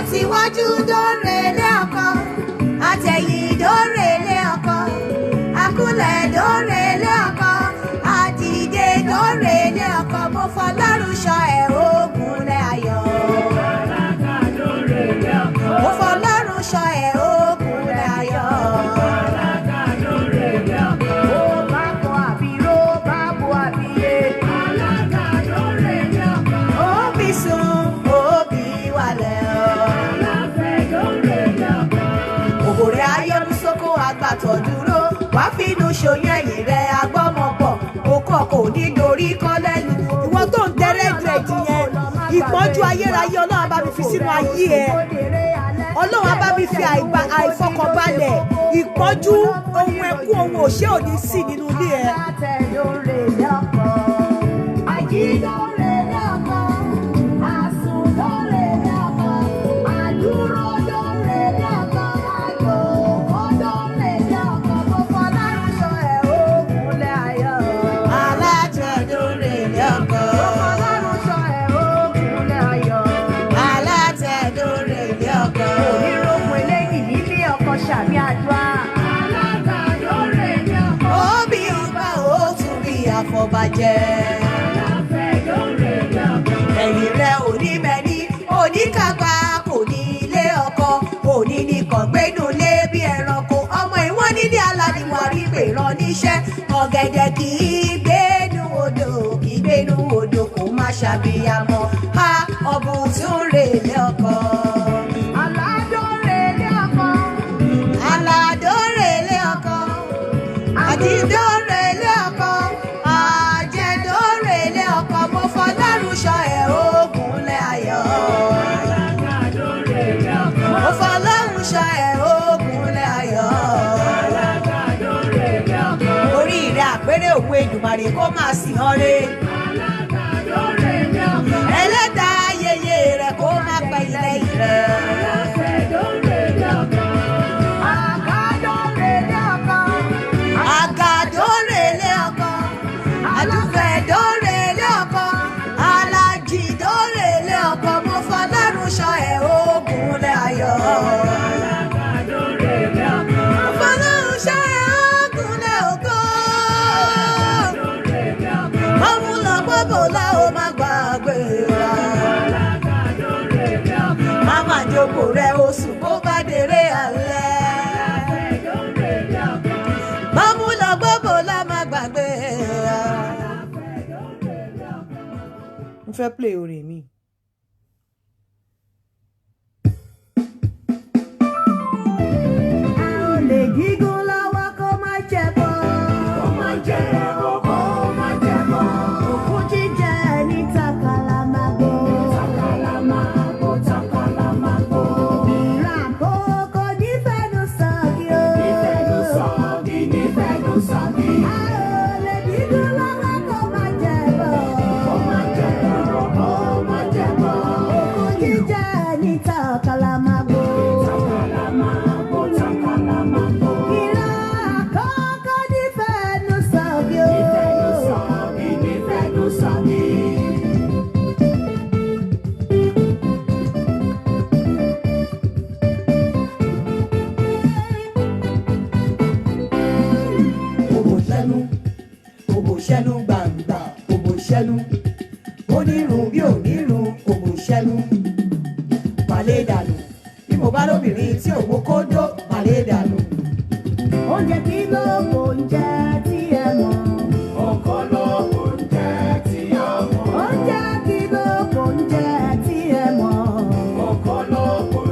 Àtiwájú dórelé ọkọ, àtẹ̀yìn dórelé ọkọ, àkúnlẹ̀ dórelé ọkọ, àdìdé dórelé ọkọ, mo fọlọ́run ṣọ́ ẹ̀ ogunlẹ̀ ayọ̀. Mo fọlọ́run ṣọ́ ẹ̀ ogunlẹ̀ ayọ̀. Ó bá kọ àbíró bá bo àbíyè. Òbí sùn, òbí wàlẹ̀ o. Òbòrè ayọ́nu sóko àgbàtọ̀ dúró, wàá fínú ṣoyún ẹ̀yìn rẹ̀ agbọ́mọpọ̀, òkò kò ní dorí kọ́ lẹ́nu. Ìwọ tó ń tẹ́rẹ́ dírẹ̀dì yẹn, ìpọ́njú ayérayé, Ọlọ́run á bá mi fi sínú ayé ẹ. Ọlọ́run á bá mi fi àìfọkànbalẹ̀, ìpọ́njú, ohun ẹkún, ohun òṣè ò ní sí nínú ilé ẹ. Alátẹ̀dórelé ọkọ, àjídórelé ọkọ, àsùndórelé ọkọ, àdúródórelé ọkọ, àjòkódórelé ọkọ, mo fọlọ́run ṣọ́ ẹ̀ ogunlẹ̀ ayọ̀. Alátẹ̀dórelé ọkọ. Mo fọlọ́run ṣọ́ ẹ̀ ogunlẹ̀ ayọ̀. Alátẹ̀dórelé ọkọ. Onírògùn eléyìí nílé ọkọ, ṣàmì àdúrà. Òbí ọba ó tún bí àfọ̀bàjẹ́. Ẹ̀yìn rẹ̀ ò ní mẹ́ni, oníkàgbà kò ní ilé ọkọ, òní nìkan gbénú lé bí ẹranko. Ọmọ ìwọ́n nílé aládìwọ̀n àrígbè rán níṣẹ́. Ọ̀gẹ̀dẹ̀ kì í gbénú odò, kì í gbénú odò kò má ṣàbíyamọ. Ha, ọ̀bùn tún rèlé ọkọ. Aládórelé ọkọ. Aládórelé ọkọ, àdìdórelé ọkọ, àjẹdórelé ọkọ, mo fọlọ́run ṣọ́ ẹ̀ ogunlẹ̀ ayọ̀. Mo fọlọ́run ṣọ́ ẹ̀ ogunlẹ̀ ayọ̀. Orí rẹ̀ àpérè òwe Èdùmàrè kó máa sì hàn re. Ẹlẹ́dàá ayẹyẹ rẹ̀ kó má pẹ́ ilẹ̀ rẹ̀. Àkádórelé ọkọ. Àgàdórelé ọkọ, àdúfẹ́dórelé ọkọ, alájìdórelé ọkọ, mo fọlọ́run ṣọ́ ẹ̀ ogunlẹ̀ ayọ̀. Mo fọlọ́run ṣọ́ ẹ̀ ogunlẹ̀ ògo. Mọ́mú lọ gbọ́bọ̀ lá o má gbàgbé wa. Máma jókòó rẹ̀ oṣù bó bá dèrè alẹ́. Mọ́mú lọ gbọ́bọ̀ lá má gbàgbé wa. N fẹ́ play orin mi. A ò lè gígùn lọ́wọ́ kó má jẹ bọ́. Kó má jẹ bọ́, kó má jẹ bọ́. Òkú jíjẹ ní takàlàmàgbò. Takàlàmàgbò, takàlàmàgbò. Ìràkókò nífẹ̀ẹ́nu sọ̀gì o. Nífẹ̀ẹ́nu sọ́ọ̀gì, nífẹ̀ẹ́nu sọ́ọ̀gì. A ò lè gígùn lọ́wọ́ kó má jẹ bọ́. Kó má jẹ bọ́, kó má jẹ bọ́. Òkú jíjẹ ní takàlàmàgbò. Takàlàmàgbò, takàlàmàgbò. Ìràkókò nífẹ̀ẹ́nu sọ̀gì o. Nífẹ̀ẹ́nu sọ́ọ̀gì, nífẹ̀ẹ́nu sọ́ọ̀gì. Òbò ṣẹ́nu, òbò ṣẹ́nu gbàǹgbà, òbò ṣẹ́nu. Onírun bí onírun, òbò ṣẹ́nu. Màlẹ́ dànù, bí mo bá lóbìnrin tí òun kó dó, màlẹ́ dànù. Oúnjẹ kí ló kò ń jẹ tí ẹ mọ̀? Oko ló ń jẹ tí a mọ̀. Oúnjẹ kí ló kò ń jẹ tí ẹ mọ̀? Oko ló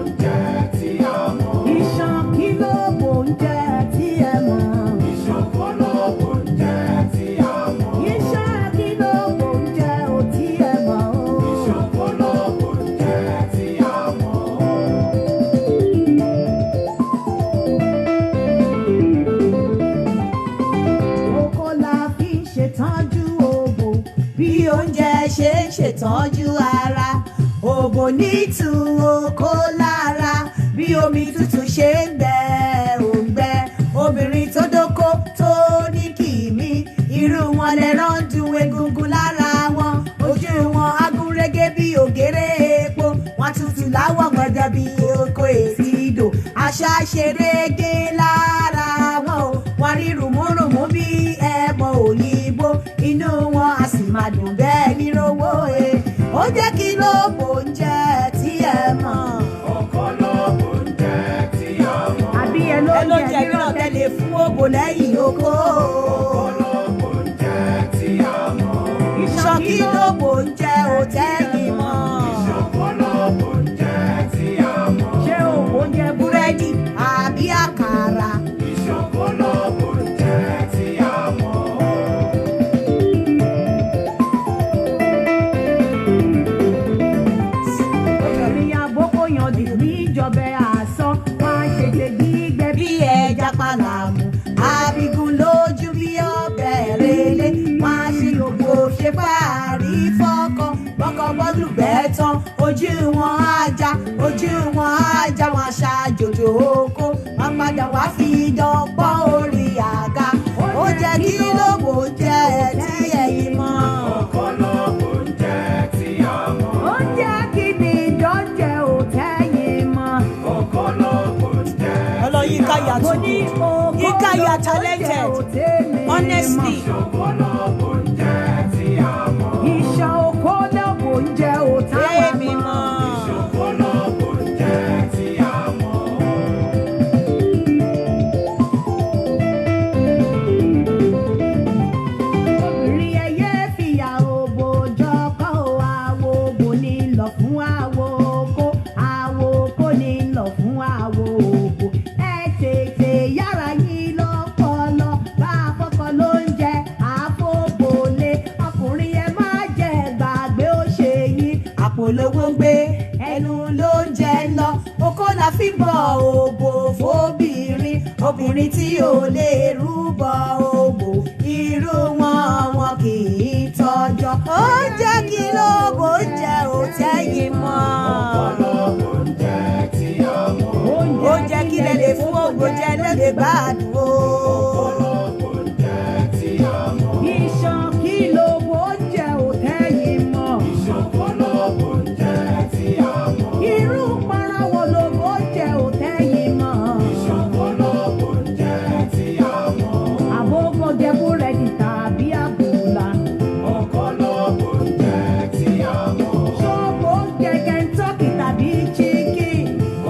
ń jẹ tí a mọ̀. Iṣan kí ló kò ń jẹ tí ẹ mọ̀? Ìṣòfò ló ń jẹ tí a mọ̀. Iṣan kí ló kò ń jẹ ò tí ẹ mọ̀ o? Ìṣòfò ló ń jẹ tí a mọ̀. Oko la fi ń ṣètọ́jú òbò. Bí oúnjẹ ṣe ń ṣètọ́jú ara, òbò nítù oko lára. Bí omi tútù ṣe ń gbẹ òǹgbẹ, obìnrin tó dóko tó ní kìmí, irú wọn lẹ́rọ̀ ń dun egungun lára wọn, ojú wọn agúnrégé bí ògèrè epo, wọn tutù láwọ̀. gbígbẹ bí oko èsì ìdò. Àṣà ṣerége lára wọn o, wọn rí rùmúrùmú bí ẹmọ òyìnbó, inú wọn a sì máa dùn bẹ́ẹ̀ ní rówó e. Ó jẹ́ kí ló bò ń jẹ́ tí ẹ mọ̀? Ọkọ lóbò ń jẹ́ tí a mọ̀. Àbí ẹ ló Ẹ ló jẹ jẹ mìíràn tẹ́lẹ̀ fún òbò lẹ́yìn oko. Ọkọ lóbò ń jẹ́ tí a mọ̀. Ìṣàn kí ló bò ń jẹ́ òtẹ́yìn mọ́? Ìṣọ̀kan lóbò ń jẹ́ tí a mọ̀. Ṣé òwò jẹ Búrẹ́dì àbí àkàrà? Ìṣọ̀kan lóbò ń jẹ́ tí a mọ̀. Obìnrin àbókò yandì níjọba àsán, wọn á ṣèṣe gbígbẹ bí ẹja pàlàmù, àbígun lójú bí ọbẹ̀ rẹlé, wọn á ṣe gbogbo ṣe fàárí fọ́kọ bọ́kọ bọ́dún bẹ́ẹ̀ tán, ojú wọn á já, ojú wọn á já, wọn aṣáájòjò oko, wọn padà wá fi dánpọ́ orí àga. Ó jẹ́ kí ló bò jẹ́ tí ẹ̀yin mọ̀? Ọkọ lóbò ń jẹ́ tí a mọ̀. Oúnjẹ kí ni ìjọ́jẹ ò tẹ́yìn mọ́? Ọkọ lóbò ń jẹ́. Ọlọ́yinka Mo yàtọ̀. ní okó Yinka, you are lóúnjẹ talented. ò tẹ́mi mọ́. Honestly. Ìṣọ̀kan lóbò ń jẹ́ tí a mọ̀. Ìṣàn okó lóbò ń jẹ ò táwa Èmi mọ́. mọ̀. Ìṣọ̀kan lóbò ń jẹ́ tí a mọ̀. Obìnrin ẹyẹ fìyà òbò jọkọ o, àwo òbò ní lọ fún àwo oko, àwo oko ní lọ fún àwo òbò. Ẹ tètè yára yín lọ́pọlọ, bá a fọ́kọ lóúnjẹ, àfọ̀bọ̀lé. Ọkùnrin, ẹ má jẹ gbàgbé ó ṣe yín. Àpò lówó ń gbé, ẹnu ló ń jẹ lọ, okó la fi ń bọ òbò fóbìnrin. Obìnrin tí ò lè rúbọ òbò, irú wọn wọn kì í tọjọ. Ó jẹ́ kí ló bó jẹ́ òtẹ́yìn mọ́? Ọkọ lóbò ń jẹ́ tí a mọ̀. Ó jẹ́ kí lẹ lè fún òbò jẹ lẹ́lẹ̀ gbádùn o. Ọkọ lóbò ń jẹ́ tí a mọ̀. Ìṣàn kí lóbò ń jẹ òtẹ́yìn mọ́? Ìṣọ̀kan lóbò ń jẹ́ tí a mọ̀. Irú para wo lóbò ń jẹ òtẹ́yìn mọ́? Ìṣọ̀kan lóbò ń jẹ́ tí a mọ̀. Àbókò jẹ búrẹ́dì tàbí àbùlà. Ọkọ lóbò ń jẹ́ tí a mọ̀. Ṣọ́ọ̀bù jẹ Kentucky tàbí chicken.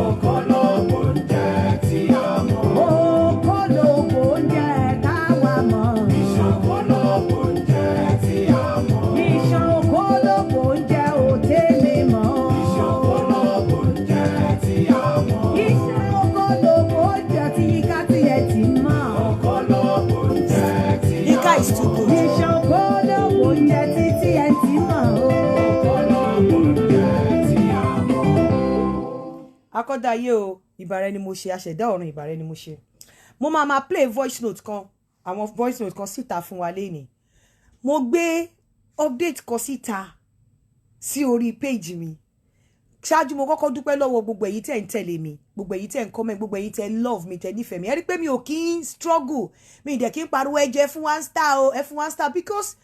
Ọkọ lóbò ń jẹ́ tí a mọ̀. Okó lóbò ń jẹ táwa mọ̀. Ìṣọ̀kan lóbò ń jẹ́ tí a mọ̀. Ìṣàn okó lóbò ń jẹ òtẹ́mi mọ̀. Ìṣọ̀kan lóbò ń jẹ́ tí a mọ̀. Ìṣàn okó lóbò ń jẹ tí yíká tiẹ̀ ti mọ̀. Ọkọ lóbò ń jẹ́ tí a Yinka is too good. Ìṣàn okó lóbò ń jẹ títí ẹ̀ ti mọ̀ o. Ọkọ lóbò ń jẹ́ tí a mọ̀. Akọ́dáyé o, ìbàrẹ̀ ni mo ṣe, aṣẹ̀dá ọ̀run, ìbàrẹ̀ ni mo ṣe. Mo máa máa play voice note kan, àwọn voice note kan síta fún wa lénìí. Mo gbé update kan síta sí orí page mi ṣáájú. Mo kọ́kọ́ dúpẹ́ lọ́wọ́ gbogbo èyí tẹ̀ ń tẹ̀lé mi, gbogbo èyí tẹ̀ ń comment, gbogbo èyí tẹ̀ ń love mi, tẹ̀ nífẹ̀ẹ́ mi. Ẹ rí pé mi ò kí ń struggle, mi ì dẹ̀ kí ń pariwo ẹ jẹ́ fún one star o, ẹ fún one star, because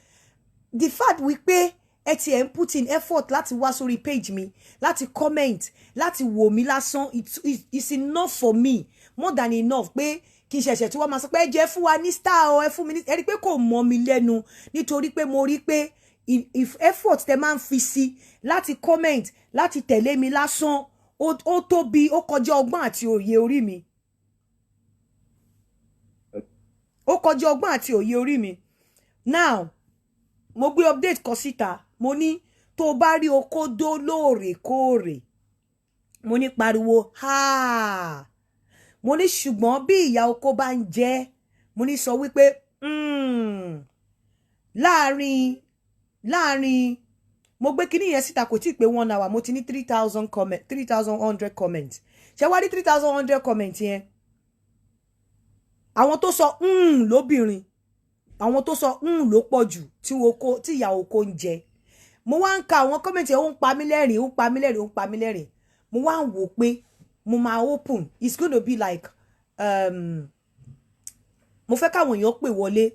the fact wípé ẹ ti ẹ̀ ń put in effort láti wá sórí page mi, láti comment, láti wò mí lásán, it's enough for me, more than enough, pé kí n ṣẹ̀ṣẹ̀ tí wọ́n máa sọ pé ẹ jẹ́ fún wa ní star o, ẹ fún mi ní. Ẹ rí pé kò mọ́ mi lẹ́nu, nítorí pé mo rí pé if effort tẹ máa ń fi sí láti comment, láti tẹ̀lé mi lásán, ó tóbi, ó kọjá ọgbọ́n àti òye orí mi, ó kọjá ọgbọ́n àti òye orí mi. Now, mo gbé update kan síta. Mo ní tó o bá rí okódó lóòrèkóòrè, mo ní pariwo ha. Mo ní ṣùgbọ́n bí ìyá oko bá ń jẹ, mo ní sọ wípé láàrin mo gbé kinní yẹn síta, kò tí ì pé one hour, mo ti ní 3,000 comment, 3,100 comment. Ṣé wá ní 3,100 comment yẹn, àwọn tó sọ lóbìnrin, àwọn tó sọ ló pọ̀ jù tí oko tí ìyá oko ń jẹ. Mo wá ń ka àwọn comment yẹn, ó ń pa mí lẹ́rìn, ó ń pa mí lẹ́rìn, ó ń pa mí lẹ́rìn. Mo wá ń wò pé mo máa open, it's going to be like mo fẹ́ káwọn èèyàn pè wọlé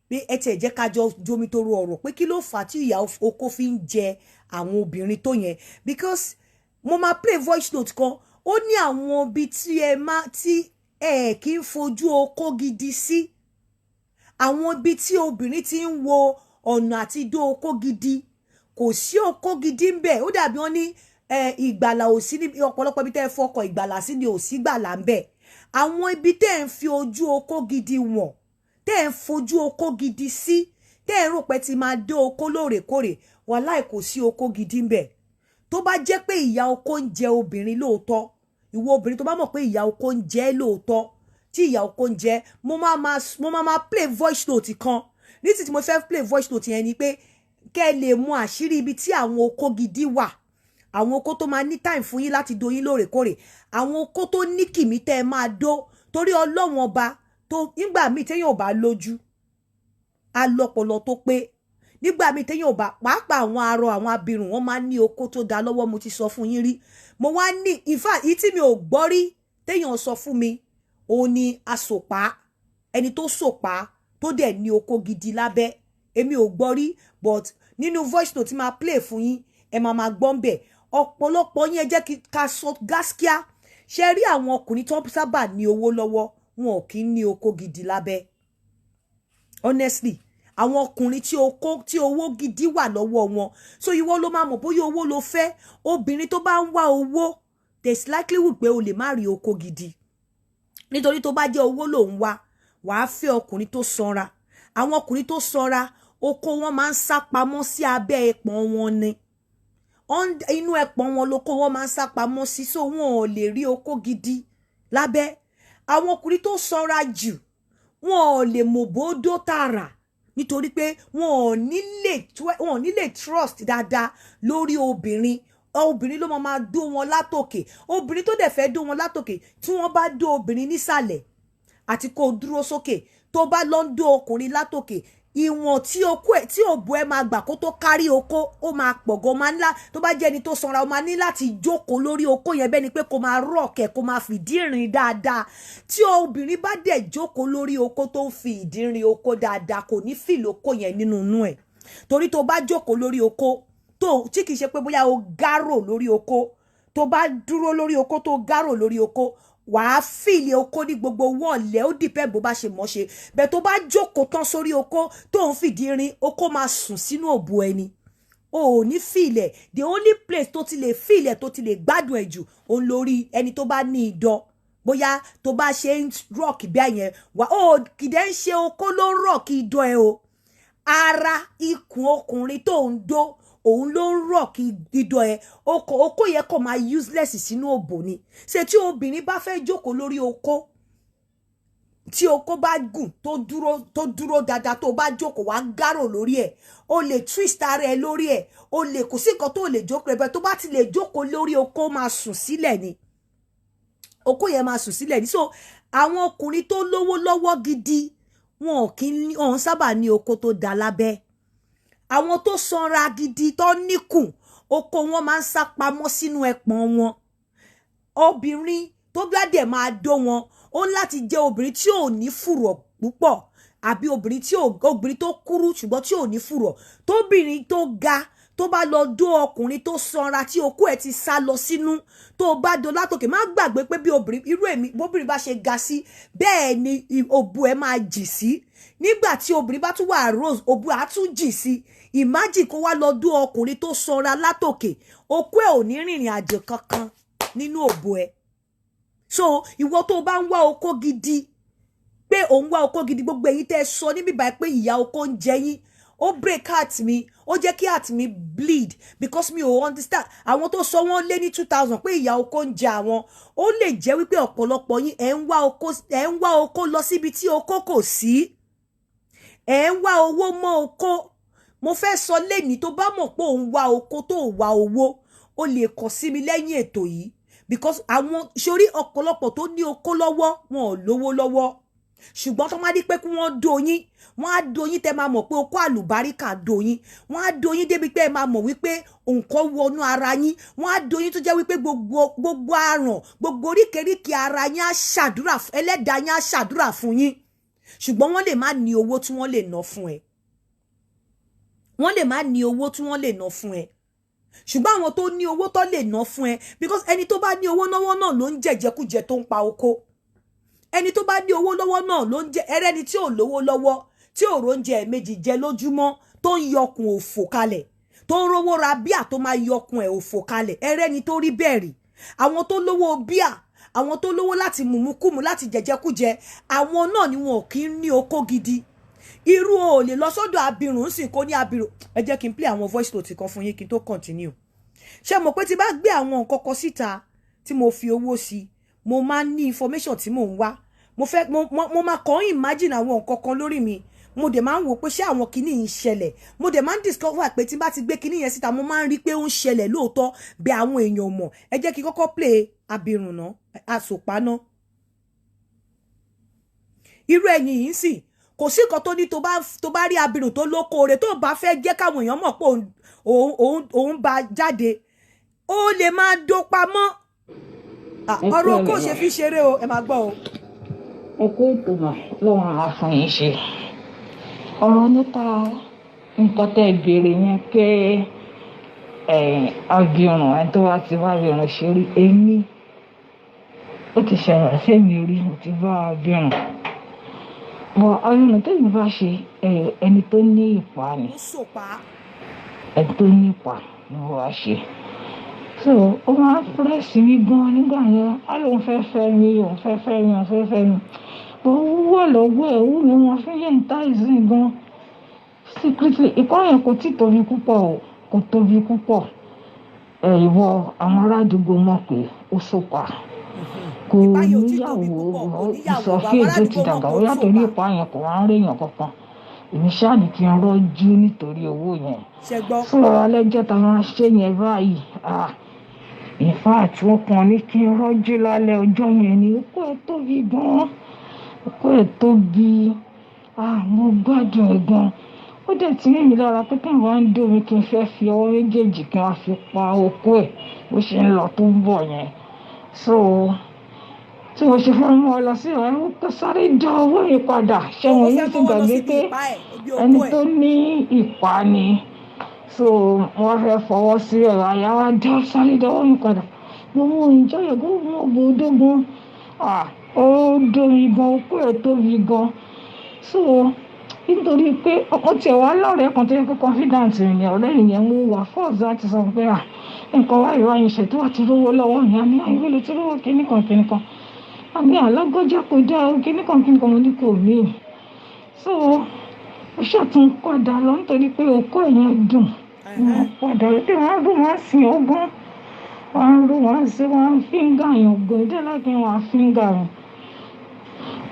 pé ẹ tiẹ̀ jẹ́ ká jọ jomitoro ọ̀rọ̀ pé kí ló fà á tí ìyá oko fi ń jẹ àwọn obìnrin tó yẹn, because Mo máa play voice note kan. Ó ní àwọn ibi tí ẹ má tí ẹ kì í fojú okó gidi sí, àwọn ibi tí obìnrin ti ń wo ọ̀nà àti dó okó gidi, kò sí okó gidi ń bẹ̀. Ó dàbí wọ́n ní ìgbàlà ò sí níbi ọ̀pọ̀lọpọ̀ ibi tẹ́ ẹ fọkọ̀ ìgbàlà sí ni ò sí gbàlà ń bẹ̀. Àwọn ibi tẹ́ ẹ ń fi ojú okó gidi wọ̀n, tẹ́ ẹ ń fojú okó gidi sí, tẹ́ ẹ ń rò pé ti máa dó okó lóòrèkóòrè, wàláì, kò sí okó gidi ń bẹ̀. Tó bá jẹ́ pé ìyà okó ń jẹ obìnrin lóòótọ́, ìwọ obìnrin tó bá mọ̀ pé ìyà okó ń jẹ lóòótọ́, tí ìyà okó ń jẹ, mo máa play voice note kan ní títí. Mo fẹ́ play voice note yẹn ni pé kẹ́ ẹ lè mú àṣírí ibi tí àwọn okó gidi wà, àwọn okó tó máa ní time fún yín láti do yín lóòrèkóòrè, àwọn okó tó ní kìmí tẹ́ ẹ máa dó. Torí Ọlọ́run Ọba tó, nígbà míì téèyàn ò bá lójú, á lọ́pọlọ tó pé. Nígbà míì téèyàn ò bá, pàápàá àwọn arọ, àwọn abirùn, wọn máa ń ní okó tó da lọ́wọ́. Mo ti sọ fún yín rí. Mo wá ní, in fact, èyí tí mi ò gbọ́ rí téèyàn sọ fún mi, òun ni asòpá, ẹni tó sòpá tó dẹ̀ ní okó gidi lábẹ́. Èmi ò gbọ́ rí, but nínú voice note tí máa play fún yín, ẹ máa máa gbọ́ ń bẹ̀. Ọ̀pọ̀lọpọ̀ yín, ẹ jẹ́ kí ká sọ gáskíá. Ṣe rí àwọn ọkùnrin tó sábà ní owó lọ́wọ́, wọn ò kí ń ní okó gidi lábẹ́. Honestly, àwọn ọkùnrin tí okó, tí owó gidi wà lọ́wọ́ wọn. So ìwọ ló máa mọ̀ bóyá owó ló fẹ́. Obìnrin tó bá ń wá owó, there's likelihood pé o lè má rí okó gidi, nítorí tó bá jẹ́ owó ló ń wá, wàá fẹ́ ọkùnrin tó sanra. Àwọn ọkùnrin tó sanra, okó wọn máa ń sá pamọ́ sí abẹ́ ẹpọ̀n wọn ni. Inú ẹpọ̀n wọn lóko wọn máa ń sá pamọ́ sí, so wọn ò lè rí okó gidi lábẹ́. Àwọn ọkùnrin tó sanra jù, wọn ò lè mòbódó tààrà, nítorí pé wọn ò ní lè trust dáadáa lórí obìnrin. Obìnrin ló máa máa dó wọn látòkè. Obìnrin tó dẹ̀ fẹ́ dó wọn látòkè, tí wọ́n bá dó obìnrin nísàlẹ̀ àti kó o dúró sókè, tó bá lọ ń dó ọkùnrin látòkè, ìwọ̀n tí okó ẹ̀, tí òbò ẹ̀ máa gbà kó tó kárí okó, ó máa pọ̀ gan. Máa ńlá tó bá jẹ́ ẹni tó sanra, ó máa ní láti jókòó lórí okó yẹn, bẹ́ẹ̀ ni pé kó máa rock ẹ̀, kó máa fìdí rìn dáadáa. Tí obìnrin bá dẹ̀ jókòó lórí okó, tó ń fi ìdí rìn okó dáadáa, kò ní feel okó yẹn nínú inú ẹ̀, torí tó bá jókòó lórí okó, tó tí kìí ṣe pé bóyá o gárò lórí okó, tó bá dúró lórí okó, tó gárò lórí okó, wàá feel okó ní gbogbo wọ̀lẹ̀. Ó dìpẹ́ bó bá ṣe mọ́ ṣe bẹ́ẹ̀. tó bá jókòó tán sórí okó, tó ń fìdí rin okó, máa sùn sínú òbò ẹni, o ò ní feel ẹ̀. The only place tó ti lè feel ẹ̀, tó ti lè gbádùn ẹ̀ jù, òun lórí ẹni tó bá ní idọ̀. Bóyá tó bá ṣe ń rock bí àyẹn wà ó, kìdẹ́ ń ṣe okó ló ń rock idọ̀ ẹ o. Ara ikùn ọkùnrin tó ń dó, òun ló ń rock idọ̀ ẹ. Okó, okó yẹn kò máa useless sínú òbò ni. Ṣe tí obìnrin bá fẹ́ jókòó lórí okó, tí okó bá gùn, tó dúró dáadáa, tó bá jókòó, wá gárò lórí ẹ̀, o lè twist ara ẹ lórí ẹ̀, o lè, kò sí nǹkan tó lè jókòó ẹ bẹ́ẹ̀. Tó bá ti lè jókòó lórí okó, máa sùn sílẹ̀ ni. Okó yẹn máa sùn sílẹ̀ ni. So àwọn ọkùnrin tó lówó lọ́wọ́ gidi, wọn ò kí ń wọn sábà ní okó tó da lábẹ́. Àwọn tó sanra gidi, tó níkùn, okó wọn máa ń sá pamọ́ sínú ẹpọ̀n wọn. Obìnrin tó bá dẹ̀ máa dó wọn, ó ní láti jẹ́ obìnrin tí ò ní fùrọ̀ púpọ̀, àbí obìnrin tí ò, obìnrin tó kúrú ṣùgbọ́n tí ò ní fùrọ̀. Tóbìnrin tó ga tó bá lọ dó ọkùnrin tó sanra, tí okó ẹ̀ ti sá lọ sínú, tó bá dó látòkè, má gbàgbé pé bí obìnrin irú èmi, bóbìnrin bá ṣe ga sí, bẹ́ẹ̀ ni òbò ẹ̀ máa jì sí. Nígbà tí obìnrin bá tún wà rose, òbò á tún jì sí. Imagine kó wá lọ dó ọkùnrin tó sanra látòkè, okó ẹ̀ ò ní rìnrìn àjò kankan nínú òbò ẹ̀. So ìwọ tó bá ń wá okó gidi, pé òun wá okó gidi, gbogbo èyí tẹ́ ẹ sọ níbí báyìí pé ìyà okó ń jẹ yín, ó break heart mi, ó jẹ́ kí heart mi bleed, because mi ò understand. Àwọn tó sọ, wọ́n lé ní 2,000 pé ìyà okó ń jẹ àwọn. Ó lè jẹ́ wípé ọ̀pọ̀lọpọ̀ yín, ẹ̀ ń wá okó, ẹ̀ ń wá okó lọ síbi tí okó kò sí, ẹ̀ ń wá owó mọ́ okó. Mo fẹ́ sọ lẹ́ni tó bá mọ̀ pé òun wá okó, tó wá owó, ó lè kàn sí mi lẹ́yìn ètò yìí, because àwọn sórí ọ̀pọ̀lọpọ̀ tó ní okó lọ́wọ́, wọn ò lówó lọ́wọ́, ṣùgbọ́n tó máa di pé kí wọ́n do yín, wọ́n á do yín tẹ́ máa mọ̀ pé okó àlùbáríkà do yín. Wọ́n á do yín débi pé ẹ máa mọ̀ wípé nǹkan wọnú ara yín. Wọ́n á do yín tó jẹ́ wípé gbogbo àrùn, gbogbo oríkèéríkèé ara yín á ṣàdúrà, ẹlẹ́dàá yín á ṣàdúrà fún yín. Ṣùgbọ́n wọ́n lè má ní owó tí wọ́n lè ná fún ẹ. Wọ́n lè má ní owó tí wọ́n lè ná fún ẹ. Ṣùgbọ́n àwọn tó ní owó tó lè ná fún ẹ, because ẹni tó bá ní owó náwó náà ló ń jẹjẹkújẹ tó ń pa oko. Ẹni tó bá ní owó lọ́wọ́ náà ló ń jẹ ẹrẹ́ni tí ò lówó lọ́wọ́, tí ò róúnjẹ ẹ̀ẹ̀mejì jẹ lójúmọ́, tó ń yọkùn òfò kalẹ̀, tó ń rówó ra bíà, tó máa yọkùn ẹ̀ òfò kalẹ̀. Ẹrẹ́ni tó rí bẹ́ẹ̀ rí. Àwọn tó lówó bíà, àwọn tó lówó láti mùmúkùmù, láti jẹjẹkújẹ, àwọn náà ni wọn ò kí ń ní okó gidi. Irú o ò lè lọ sọ́dọ̀ abirùn ń sìn kó ní abirùn. Ẹ jẹ́ kí n play àwọn voice note kan fún yín kí n tó continue. Ṣé mo pé tí bá gbé àwọn nǹkan kan síta tí mo fi owó sí, mo máa ń ní information tí mò ń wá. Mo fẹ́ mo máa kàn ń imagine àwọn nǹkan kan lórí mi. Mo dẹ̀ máa ń wò pé ṣé àwọn kinní yìí ń ṣẹlẹ̀. Mo dẹ̀ máa ń discover pé tí n bá ti gbé kinní yẹn síta, mo máa ń rí pé ó ń ṣẹlẹ̀ lóòótọ́ bí àwọn èèyàn mọ̀. Ẹ jẹ́ kí n kọ́kọ́ play abirùn náà, àsòpá náà. Irú ẹ̀yìn yìí sì kò sí nǹkan tó ní tó bá rí abirùn tó lókoore, tó bá fẹ́ jẹ́ káwọn èèyàn mọ̀ pé òun bá jáde, ó lè máa dó pamọ́. Ah, Ẹ ọ̀rọ̀ kú kò ọ̀rọ̀. ṣe fi ṣeré o. Ẹ máa gbọ́ o. Ẹ kú ètò mà, lọ́wọ́n á fún yín ṣe. Ọ̀rọ̀ nípa nǹkan tẹ́ ẹ béèrè yẹn pé abirùn, ẹni tó bá ti bá abirùn ṣe rí, èmi ó ti ṣẹlẹ̀ sẹ́mi rí. Mo ti bá abirùn bọ̀. Abirùn tẹ́mi bá ṣe, ẹni tó ní ìpá ni. Ó sòpá. Ẹni tó ní ìpá ni mo wá ṣe. So ó máa ń press mi gan nígbà yẹn. Á lóun fẹ́ fẹ́ mi, òun fẹ́ fẹ́ mi, òun fẹ́ fẹ́ mi. Bó owó wà lọ́wọ́ ẹ̀, owó ni wọ́n fi ń entice gan secretly. Ìkọ́ yẹn kò tí tóbi púpọ̀ o, kò tóbi púpọ̀. Ẹ̀ ìwọ àwọn ará àdúgbò mọ̀ pé ó sòpá, kò Ìpá yẹn ò tí tóbi níyàwó. púpọ̀, kò níyàwó. Ìsọfí Àwọn èdè ti aládùúgbò mọ̀ dàgbà pé ó bóyá torí sòpá. ìpá yẹn kò wá ń réyàn kankan. Èmi ṣáà ní kí n rọ́jú nítorí owó yẹn. Ṣe gbọ́? Sọ̀rọ̀ alẹ́jọ́ tá a máa ṣe yẹn báyìí, ah, in fact, wọ́n kàn ní kí n rọ́jú lálẹ́ ọjọ́ yẹn ni. Okó ẹ̀ tóbi gan, okó ẹ̀ tóbi. Ah, mo gbádùn ẹ̀ gan. Ó dẹ̀ ti rí mi lára pé kí n wá ń dó mi, kí n fẹ́ fi ọwọ́ méjèèjì kí n wá fi pa okó ẹ̀ bó ṣe ń lọ tó ń bọ̀ yẹn. So tí mo ṣe fẹ́ mú ọ lọ sí ìwà, ó sáré dá owó yẹn padà. Ṣé Ó wọn fẹ́ yìí ti mọ́wọ́ lọ gbàgbé síbi pé ìpá ẹ̀, ibi ẹni okó ẹ̀. tó ní ìpá ni. So wọ́n fẹ́ fọwọ́ sí ẹ̀rọ àyà wa dá, sáré dá owó mi padà. Mo mú enjoy ẹ̀ gan, mo bò ó dógún. Ah, ó dómi gan, okó ẹ̀ tóbi gan. So nítorí pé ọkọ tiẹ̀ wá lọ́rẹ̀ẹ́ kan tó yẹ kó confidant mi ni ọ̀rẹ́ yẹn, mú wá force láti sọ pé, ah, nǹkan wáyé wáyé ṣe tó wà ti rówó lọ́wọ́ mi. Àní àìwé ló ti rówó kíní kan kíní kan, àní alágbọ́jà kò dáa o, kíní kan kíní kan. Mo ní kò mí. So ó ṣàtún padà lọ nítorí pé okó yẹn dùn. Wọ́n padà pé wọ́n á rò, wọ́n á sìn ọ́ gan, wọ́n á rò, wọ́n á ṣe, wọ́n á finger yẹn gan dé láti wọ́n á finger yẹn.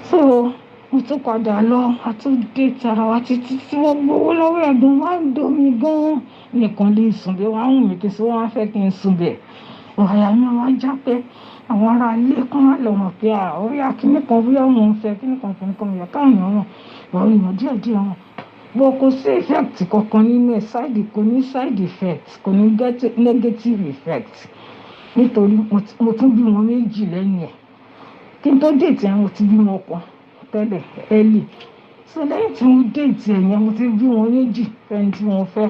So mo tún padà lọ, a tún dé tara wa títí tí wọ́n gbowó lọ́wọ́ ẹ̀gbọ́n. Wọ́n á domi gan nìkan lè sùn bí wọ́n á wù mí kí n sọ, wọ́n á fẹ́ kí n sùn bẹ̀. Àyà mi wá já pé àwọn ará ilé kan wá lọ mọ̀ pé ó yá kíní kan bóyá òun ń fẹ́ kíní kan kíní kan yẹ káwọn èèyàn mọ̀. Àwọn èèyàn díẹ̀ díẹ̀ wọn bọ̀, kò sí effect kankan nínú ẹ̀. Side kò ní side effect, kò ní negative effect, nítorí mo tún bímọ méjì lẹ́yìn ẹ̀. Kí n tó date ẹ̀, mo ti bímọ kan tẹ́lẹ̀ early. So lẹ́yìn tí mo date ẹ̀ yẹn, mo ti bímọ méjì fẹ́ni tí mo fẹ́.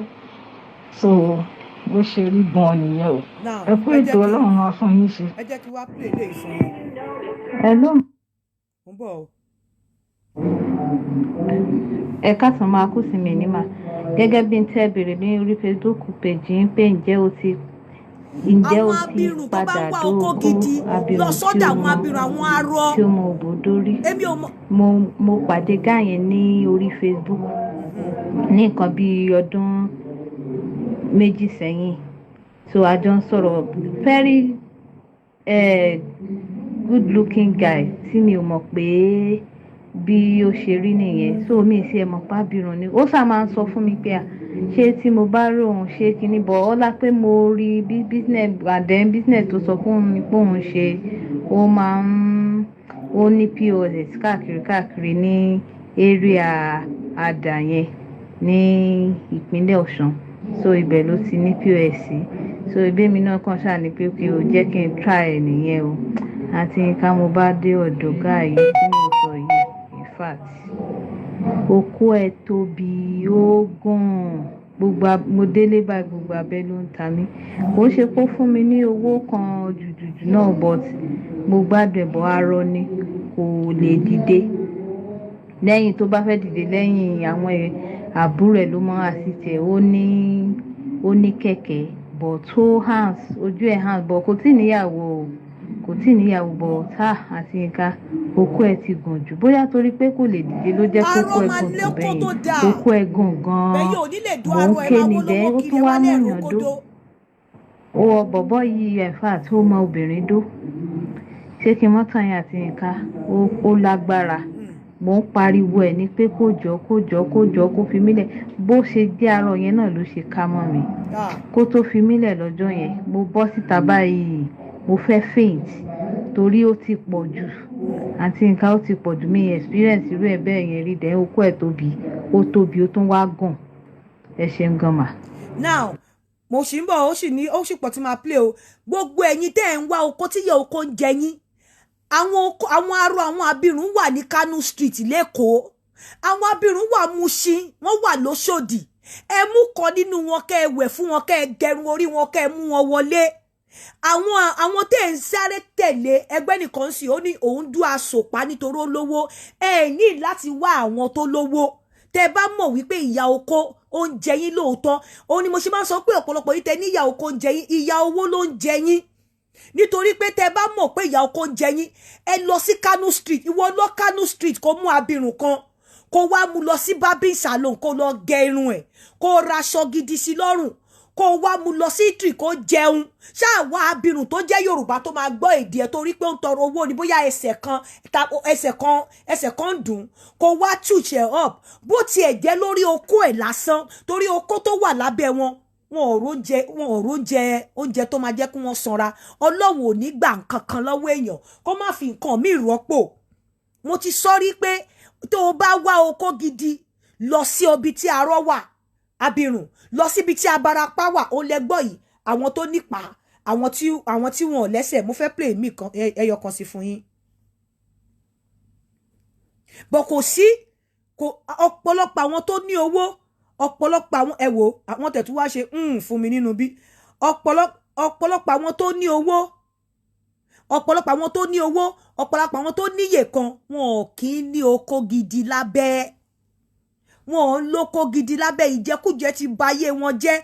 So bó ṣe rí gan nìyẹn o. Now, Ẹ kú ẹ jẹ́ ètò, Ọlọ́run máa fún yín ṣe. Ẹ jẹ́ kí wá play eléyìí fún yín. Hello. Mo ń bọ̀ o. Ẹ káàsán, máa kú sí mi ní mà. Gẹ́gẹ́ bí n tẹ́ béèrè ní orí Facebook page yín pé ǹjẹ́ o Àwọn ti abirùn tó bá padà ń wá okó dóko gidi, lọ abirùn tí sọ́dọ̀ ó àwọn mọ abirùn, àwọn arọ. tí ó mọ òbòdó rí. Èmi ò mọ. Mo pàdé guy yẹn ní orí Facebook ní nǹkan bí ọdún 2 sẹ́yìn. So a jọ ń sọ̀rọ̀, very good looking guy tí mi ò mọ̀ pé bí ó ṣe rí nìyẹn. So mi sì ẹ mọ̀ pé abirùn ni. Ó sá máa ń sọ fún mi pé à ṣé tí mo bá rí òun ṣé kíní bọ̀ ọ́lá pé mo rí bí business and then business tó sọ fún mi pé òun ṣe, ó máa ń ó ní POS káàkiri káàkiri ní area Àdà yẹn ní ìpínlẹ̀ Ọ̀ṣun. So ibẹ̀ ló ti ní POS sí. So ìbí mi náà kàn ṣáà ní pé kí o jẹ́ kí n try ẹ̀ nìyẹn o. Àti ká mo bá dé ọ̀dọ̀ guy yìí tí mo sọ yìí, in fact, okó ẹ̀ tóbi, ó gùn. Gbogbo mo délé báyìí, gbogbo abẹ́ ló ń ta mí. Kò ń ṣe pé ó fún mi ní owó kan jùjùjù náà, but mo gbádùn ẹ̀, but arọ ni, kò lè dìde. Lẹ́yìn tó bá fẹ́ dìde, lẹ́yìn àwọn àbúrò ẹ̀ ló máa ń assist ẹ̀. Ó ní kẹ̀kẹ́, but ó hands, ojú ẹ̀ hands, but kò tíì níyàwó o, kò tíì níyàwó. But ah, àti nǹkan, okó ẹ̀ ti gùn jù. Bóyá torí pé kò lè dìde ló jẹ́ Arọ kókó ẹ̀ máa gùn tó lékó bẹ́yẹn. tó dáa. Okó ẹ̀ gùn gan-an. Ẹ̀yin ò ní lè dún Mò ń arọ ẹ ké máa ni wó dẹ́ lówó ó kiri tún ẹ wá wá lẹ́rù múyàn dó. kódó. Ó bọ̀bọ́ yìí, in fact, ó mọ obìnrin dó. Ṣé kí n mọ́ tàn yín, àti nǹkan, ó lágbára. Mò ń pariwo ẹ̀ ní pé kó jọ, kó jọ, kó jọ, kó fi mí lẹ̀. Bó ṣe jẹ́ arọ yẹn náà ló ṣe ká mọ́ mi. Ah, Kó tó fi mí lẹ̀ lọ́jọ́ yẹn, mo bọ́ síta báyìí, mo fẹ́ faint torí ó ti pọ̀ jù, àti nǹkan, ó ti pọ̀ jù. Mi experience irú ẹ̀ bẹ́ẹ̀ yẹn rí. Dẹ̀ okó ẹ̀ tóbi, ó tóbi, ó tún wá gùn. Ẹ ṣeun gan mà. Now mo sì ń bọ̀, ó sì ní ó sì pọ̀ tí máa play o. Gbogbo ẹ̀yin tẹ́ ẹ̀ ń wá oko tí yẹ oko ń jẹ yín, àwọn oko, àwọn arọ, àwọn abirùn wà ní Kano Street lẹ́kọ̀ọ́, àwọn abirùn wà Mushin, wọ́n wà lóṣòdì. Ẹ mú kan nínú wọn, kẹ́ ẹ wẹ̀ fún wọn, kẹ́ ẹ gẹrun orí wọn, kẹ́ ẹ mú wọn wọlé. Àwọn tẹ́ ẹ̀ ń sáré tẹ̀lé ẹgbẹ́ nìkan sí, ó ní òun dú àsòpá nítorí ó lówó. Ẹ ní láti wá àwọn tó lówó. Tẹ́ bá mọ̀ wípé ìyá oko ó ń jẹ yín lóòótọ́, òun ni mo ṣe máa ń sọ pé ọ̀pọ̀lọpọ̀ yìí tẹ́ ní ìyá oko ń jẹ yín, ìyá owó ló ń jẹ yín. Nítorí pé tẹ́ bá mọ̀ pé ìyá oko ń jẹ yín, ẹ lọ sí Kano Street. Ìwọ lọ Kano Street, kó mú abirùn kan, kó wá mú lọ sí barbing salon, kó lọ gẹ irun ẹ̀, kó raṣọ gidi sí lọ́rùn, kó wá mú lọ sí eatery, kó jẹun. Ṣáà wá abirùn tó jẹ́ Yorùbá tó máa gbọ́ èdè ẹ̀, torí pé ó ń tọrọ owó ni, bóyá ẹsẹ̀ kan ẹsẹ̀ kan ẹsẹ̀ kan ń dùn, kó wá touch ẹ̀ up, bó tiẹ̀ jẹ́ lórí okó ẹ̀ lásán, torí okó tó wà lábẹ́ wọn, wọn ò róúnjẹ, wọn ò róúnjẹ, oúnjẹ tó máa jẹ́ kí wọ́n sanra. Ọlọ́run ò ní gbà nǹkan kan lọ́wọ́ èèyàn kó má fi nǹkan míì rọ́pò. Mo ti sọ rí pé tó o bá wá okó gidi, lọ sí ibi tí arọ wà, abirùn, lọ síbi tí abarapá wà. Ó lẹ́gbọ́ yìí, àwọn tó nípa, àwọn tí wọn ò lẹ́sẹ̀. Mo fẹ́ play mi kan, ẹyọ kan sí fún yín bọ̀. Kò sí kò ọ̀pọ̀lọpọ̀ àwọn tó ní owó, ọ̀pọ̀lọpọ̀ àwọn, ẹ wò, àwọn tẹ̀tún wá ṣe fún mi nínú bí ọ̀pọ̀lọpọ̀ àwọn tó ní owó, ọ̀pọ̀lọpọ̀ àwọn tó ní owó, ọ̀pọ̀lọpọ̀ àwọn tó níyè kan, wọn ò kì í ní oko gidi lábẹ́, wọn ò ń lóko gidi lábẹ́. Ìjẹkújẹ ti ba ayé wọn jẹ́.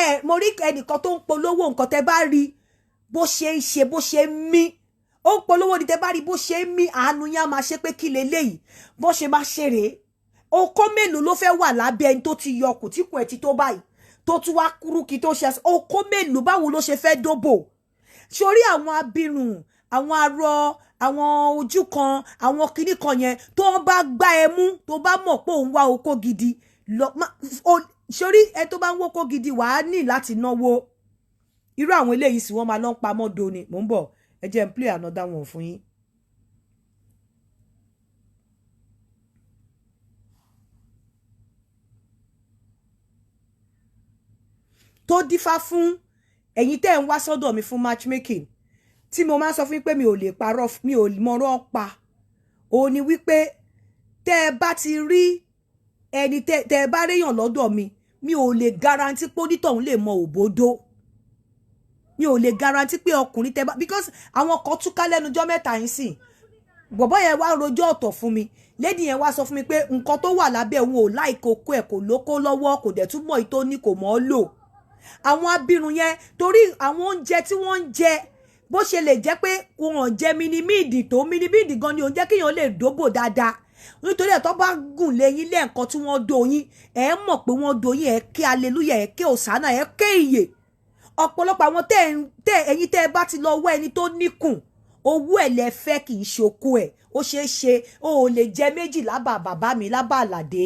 Ẹ mo rí ẹnìkan tó ń polówó nǹkan, tẹ́ bá rí bó ṣe ń ṣe, bó ṣe ń mí, ó ń polówó ni. Tẹ́ bá rí bó ṣe ń mí, àánú yẹn á máa ṣe pé kí leléyìí, bó ṣe máa ṣe rèé. Okó mélòó ló fẹ́ wà lábẹ́ ẹni tó ti yọ ọkùn tí kùn ẹ̀ ti tó báyìí, tó tún wá kúrú kí tó ṣe okó mélòó? Báwo ló ṣe fẹ́ dóbò sórí àwọn abirùn, àwọn arọ, àwọn ojú kan, àwọn kinní kan yẹn tó ń bá gbá ẹ mú, tó bá mọ̀ pé òun wá okó gidi lọ sórí ẹ, tó bá ń wókó gidi, wàá ní láti náwó. Irú àwọn eléyìí sì wọ́n máa lọ ń pamọ́ do ni. Mò ń bọ̀, ẹ jẹ́ n play another one fún yín. Tó dífá fún ẹ̀yin tẹ́ ń wá sọ́dọ̀ mi fún matchmaking, tí mo máa ń sọ fún yín pé mi ò lè parọ́, mi ò mọ̀rọ̀ pa, òun ni wípé tẹ́ ẹ bá ti rí ẹni, tẹ́ ẹ bá réyàn lọ́dọ̀ mi, mi ò lè guarantee pé onítọ̀hún lè mọ òbódó. Mi ò lè guarantee pé ọkùnrin tẹ́ bá, because àwọn kan túká lẹ́nujọ́ mẹ́ta yín sìn. Bọ̀bọ́ yẹn wá rojọ́ ọ̀tọ̀ fún mi, lady yẹn wá sọ fún mi pé nǹkan tó wà lábẹ́ òun ò láìkó kó ẹ̀, kò lóko lọ́wọ́, kò dẹ̀ túmọ̀ ìtó ní kò mọ̀ ọ́ lò. Àwọn abirùn yẹn, torí àwọn oúnjẹ tí wọ́n ń jẹ, bó ṣe lè jẹ́ pé wọn ò jẹ minimíìdì tó minimíìdì gan ni òun jẹ́ kéèyàn lè dóbò dáadáa. Nítorí ẹ̀, tó bá gùn léyìn lẹ́ẹ̀kan tí wọ́n do yín, ẹ̀ mọ̀ pé wọ́n do yín, ẹ̀ ké aleluya, ẹ̀ ké òsánà, ẹ̀ ké ìyè. Ọ̀pọ̀lọpọ̀ àwọn tẹ́ ẹ̀yin tẹ́ ẹ bá ti lọ wá ẹni tó níkùn, owó ẹ̀ lẹ fẹ́, kì í ṣokó ẹ̀. Ó ṣeé ṣe o ò lè jẹ méjì lábà bàbá mi lábà àlàdé.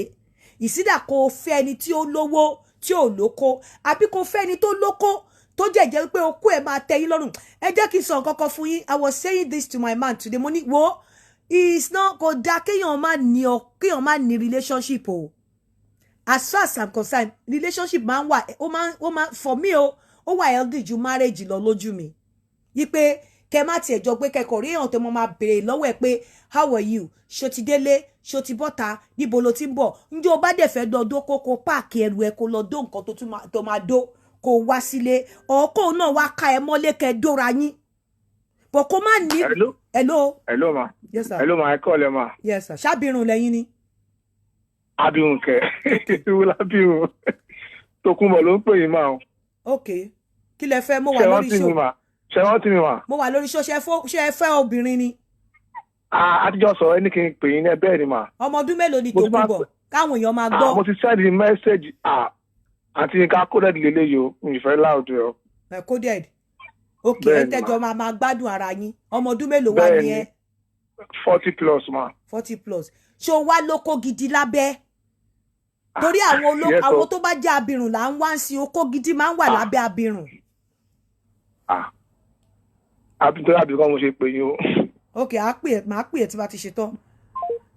Ìsídà kó o fẹ́ ẹni tí ó lówó tí ò lóko, àbí kó fẹ́ ẹni tó lóko tó jẹ́jẹ́ pé okó ẹ̀ máa tẹ́ yín lọ́rùn. Ẹ jẹ́ kí n sọ nǹkan kan fún yín. I was saying this to my man today. Mo ní wo, it's not, kò dáa kéèyàn má ní ọ, kéèyàn má ní relationship o. As far as I'm concerned, relationship máa ń wà, ó máa for me o, ó wà healthy ju marriage lọ lójú mi. Yí pé Kẹ má tiẹ̀ jọ pé kẹkọ̀ọ́ rí èèyàn tó mọ máa béèrè lọ́wọ́ ẹ pé, "How are you? Ṣó ti délé? Ṣó ti bọ́ta? Níbo ló ti ń bọ̀?" Njẹ́ o bá dẹ̀ fẹ́ lọ dó kókó, pack ẹrù ẹ, kó lọ dó nǹkan tó tún tó máa dó, kó wá sílé ọkọ náà, wá ká ẹ mọ́lé, kẹ dóra yín bọ̀, kó má ní. Hello. Hello. Hello ma. Yes sir. Hello ma, ẹ kọ́ lẹ́ ma. Yes sir. Ṣábìrún lẹ́yìn ni? Abirùn kẹ, wúlá bírun. Tókunbọ̀ ló ń pè yín máa o. Ok, kí lẹ fẹ́? Mo wà Ṣé lórí rántí mi show. mà? Ṣé rántí mi mà? Mo wà lórí show. Ṣé ẹ fẹ́ obìnrin ni? Àtijọ́ sọ̀rọ̀, ẹni kí n pè yín ní ẹ bẹ́ẹ̀ ni mà. Ọmọ ọdún mélòó ni Mo ti máa Tòkunbọ̀, káwọn èèyàn máa Ah, gbọ́? mo ti send message. Àti nǹkan coded lélẹ́yìí o, mi ì fẹ́ loud o. Ẹ coded, ok. Bẹ́ẹ̀ Ẹ ni tẹjọ mà. máa máa gbádùn ara yín. Ọmọ ọdún mélòó wá Bẹ́ẹ̀ ni ni. ẹ? 40 plus ma. 40 plus. Ṣé o wá lóko gidi lábẹ́? Torí àwọn olóko Yes, o. àwọn tó bá jẹ́ abirùn là ń wá ń sin. Okó gidi máa ń wà lábẹ́ abirùn. Ah, àbí torí àbí kọ́ mo ṣe pè yín o. Ok, àá pè ẹ́, màá pè ẹ́ tí bá ti ṣe tán.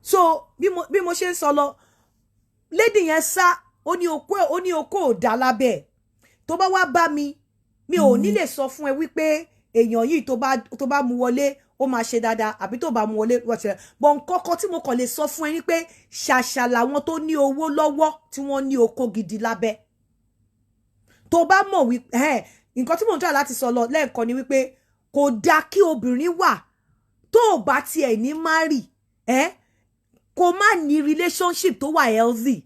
So bí mo ṣe ń sọ lọ, lady yẹn sá, ó ní okó ẹ̀, ó ní okó ò dá lábẹ́ ẹ̀. Tó bá wá bá mi, mi ò ní lè sọ fún ẹ wípé èèyàn yìí, tó bá mú wọlé, ó máa ṣe dáadáa, àbí tó bá mú wọlé, wọ́n ṣe bọ̀. Nǹkan kan tí mo kàn lè sọ fún ẹ ni pé ṣàṣà làwọn tó ní owó lọ́wọ́ tí wọ́n ní okó gidi lábẹ́. Tó bá mọ̀ wípé nǹkan tí mò ń try láti sọ lọ lẹ́ẹ̀kan ni wípé kò dáa kí obìnrin wà tó o bá tiẹ̀ ní marry ẹ́, kó má ní relationship tó wà healthy,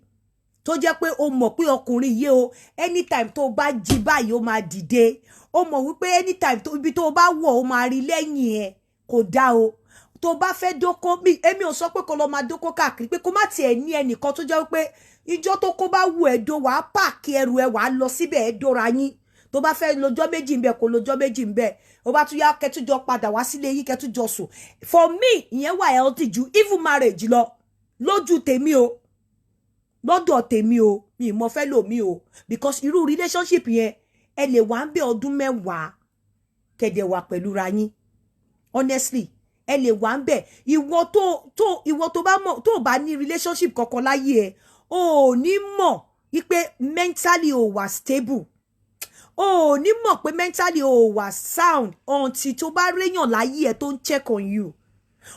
tó jẹ́ pé o mọ̀ pé ọkùnrin yìí o, anytime tó bá jí báyìí, ó máa dìde. O mọ̀ wípé anytime tó ibi tó bá wọ̀, ó máa rí lẹ́yìn ẹ̀. Kò dá o. Tó bá fẹ́ dóko mi, èmi ò sọ pé kó lọ máa dóko káàkiri, pé kó má tiẹ̀ ní ẹnìkan tó jẹ́ wípé ìjọ tó kó bá wù ẹ́ dó, wàá pack ẹrù ẹ, wàá lọ síbẹ̀, ẹ́ dóra yín. Tó bá fẹ́ lọ́jọ́ 2 ńbẹ̀, kó lọ́jọ́ 2 ńbẹ̀. Ó bá tún yá, kẹtújọ padà wá sílé yín, kẹtújọ sùn. For me, ìyẹn wà healthy ju even marriage lọ lójú tèmi o, lọ́dọ̀ tèmi o. Mi ì mọ fẹ́ lò mí o, because irú relationship yẹn, ẹ lè wà ń bẹ ọdún 10 kẹ̀dẹ̀ wà pẹ̀lú ra yín. Honestly, ẹ lè wà ń bẹ. Ìwọ tó bá mọ̀, tó bá ní relationship kankan láyé ẹ, o ò ní mọ̀ wípé mentally o wà stable, o ò ní mọ̀ pé mentally o wà sound until tó bá réyàn láyé ẹ tó ń check on you,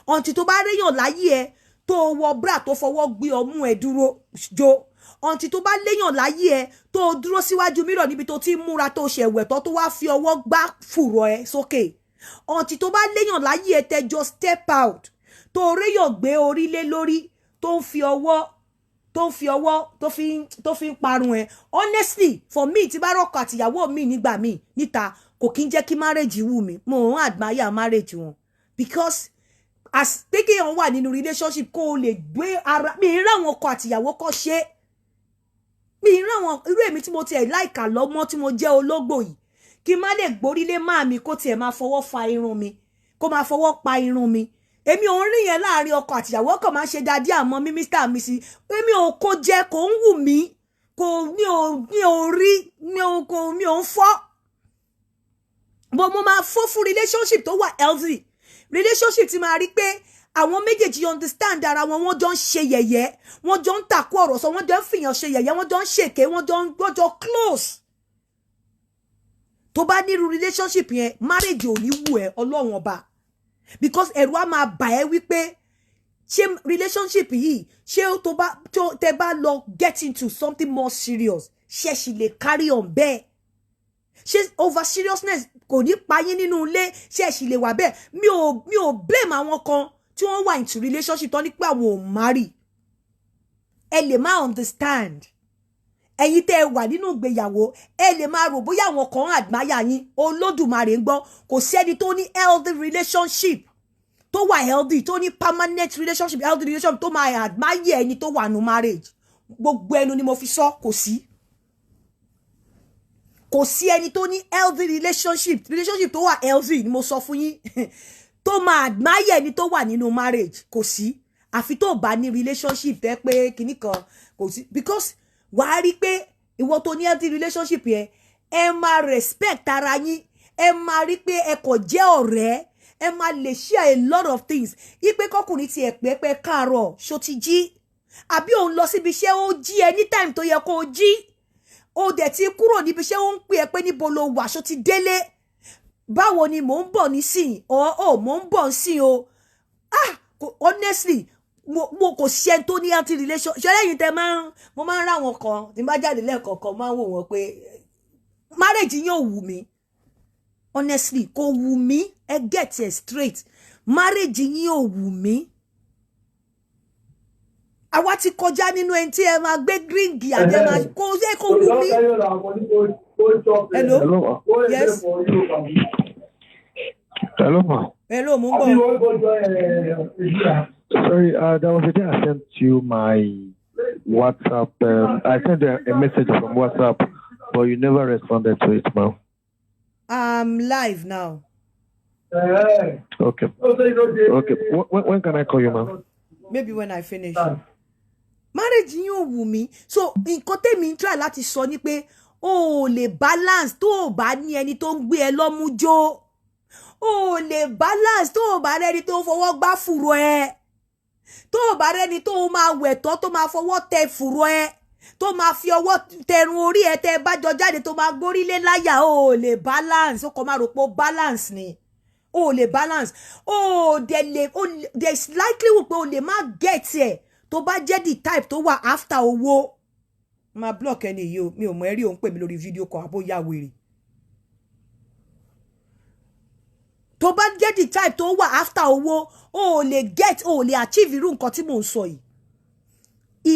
until tó bá réyàn láyé ẹ tó wọ bra, tó fọwọ́ gbé ọmú ẹ dúró jó, until tó bá léyàn láyé ẹ tó dúró síwájú mirror níbi tó ti ń múra, tó ṣẹ̀wẹ̀ tán, tó wá fi ọwọ́ gbá fùrọ̀ ẹ sókè, until tó bá léyàn láyé ẹ tẹjọ step out, tó réyàn gbé orí lé lórí, tó ń fi ọwọ́ tó fi ń parun ẹ. Honestly, for me, tí bá rọ́kọ àtìyàwó mi nígbà míì níta, kò kí ń jẹ́ kí marriage wù mí. Mo ń admire marriage wọn, because as pé kéèyàn wà nínú relationship, kó o lè gbé ara mi ń ráwọn ọkọ àtìyàwó kọ́ ṣe mi ń ráwọn irú èmi tí mo tiẹ̀ láìka lọ́mọ, tí mo jẹ́ ológbò yìí, kí n má lè gbórílé máa mi, kó tiẹ̀ máa fọwọ́ fa irun mi, kó máa fọwọ́ pa irun mi. Èmi ò ń rí yẹn láàrin ọkọ àtìyàwó kàn máa ń ṣe daddy àmọ́ mi, Mr and Mrs. Èmi ò kó jẹ, kò ń wù mí, kò mi ò rí, mi ò kò mi ò ń fọ́. But mo máa fọ́ fún relationship tó wà healthy, relationship tí máa rí pé àwọn méjèèjì understand ara wọn, wọ́n jọ ń ṣe yẹ̀yẹ́, wọ́n jọ ń tàkú ọ̀rọ̀ sọ, wọ́n jọ ń fìyàn ṣe yẹ̀yẹ́, wọ́n jọ ń ṣèké, wọ́n jọ close. Tó bá nírú relationship yẹn, marriage ò ní wù ẹ́, Ọlọ́run Ọba, because ẹ̀rù á máa bà ẹ́ wípé ṣé relationship yìí, ṣé tó bá tó tẹ bá lọ get into something more serious, ṣé ṣì lè carry on bẹ́ẹ̀? Ṣé over seriousness kò ní pa yín nínú ilé? Ṣé ẹ ṣì lè wà bẹ́ẹ̀? Mi ò blame àwọn kan tí wọ́n wà into relationship tó ní pé àwọn ò marry. Ẹ lè má understand. Ẹ̀yin tẹ́ ẹ wà nínú ìgbéyàwó, ẹ lè máa rò bóyá àwọn kan admire yín. Olódùmarè ń gbọ́, kò sẹ́ni tó ní healthy relationship tó wà healthy, tó ní permanent relationship, healthy relationship, tó máa admire ẹni tó wà nínú marriage. Gbogbo ẹnu ni mo fi sọ, kò sí, kò sí ẹni tó ní healthy relationship, relationship tó wà healthy ni mo sọ fún yín, tó máa admire ẹni tó wà nínú marriage. Kò sí, àfi tó bá ní relationship tẹ́ pé kinní kan, kò sí, because wàá rí pé ìwọ tó ní healthy relationship yẹn, ẹ máa respect ara yín, ẹ máa rí pé ẹ kò jẹ́ ọ̀rẹ́, ẹ máa lè share a lot of things. Ipe kọkùnrin tiẹ̀ pé pé káàárọ̀, ṣó ti jí? Àbí òun lọ síbi iṣẹ́, ó jí ẹ ní time tó yẹ kó o jí, ó dẹ̀ ti kúrò níbi iṣẹ́, ó ń pè ẹ́ pé níbo lo wà, ṣó ti délé? Báwo ni? Mò ń bọ̀ nísìn ọ̀, mò ń bọ̀ nísìn o. Ah, honestly, mo kò sí ẹni tó ní anti relation ṣe lẹ́yìn tẹ máa ń, mo máa ń ráwọn kan tí n bá jáde lẹ́ẹ̀kọ̀ọ̀kan, máa ń wò wọ́n pé marriage yín ò wù mí. Honestly, kò wù mí. Ẹ get it straight, marriage yín ò wù mí. Àwa ti kọjá nínú ẹni tí ẹ máa gbé ring àbí ẹ máa kó ṣe, kò wù mí. Hello? Hello, ma. Yes. Hello, ma. Hello, mo ń gbọ́. Sorry, there was a day I sent you my WhatsApp. I sent a message from WhatsApp, but you never responded to it, ma'am. I'm live now. Okay. Okay. When can I call you, ma'am? Maybe when I finish. Marriage yín ò wù mí. So nǹkan tèmi ń try láti sọ ni pé o ò lè balance tó o bá ní ẹni tó ń gbé ẹ lọ́mú jó. O ò lè balance tó o bá rẹ́ni tó ń fọwọ́ gbá fùrọ̀ ẹ, tó o bá rẹ́ni tó o máa wẹ̀ tọ́, tó máa fọwọ́ tẹ fùrọ̀ ẹ, tó máa fi ọwọ́ tẹrun orí ẹ, tẹ bá jọ jáde, tó máa gbórí lé láyà. O ò lè balance. Ó kàn máa rò pé o balance ni. O ò lè balance. O ò dẹ̀ lè o, there is likelihood pé o lè má get ẹ̀ tó bá jẹ́ the type tó wà after owó. Máa block ẹni yìí o. Mi ò mọ ẹ rí, òun pè mí lórí fídíò kan, àbó ya wèrè. Tó bá jẹ́ the type tó wà after owó, o ò lè get, o ò lè achieve irú nǹkan tí mò ń sọ yìí.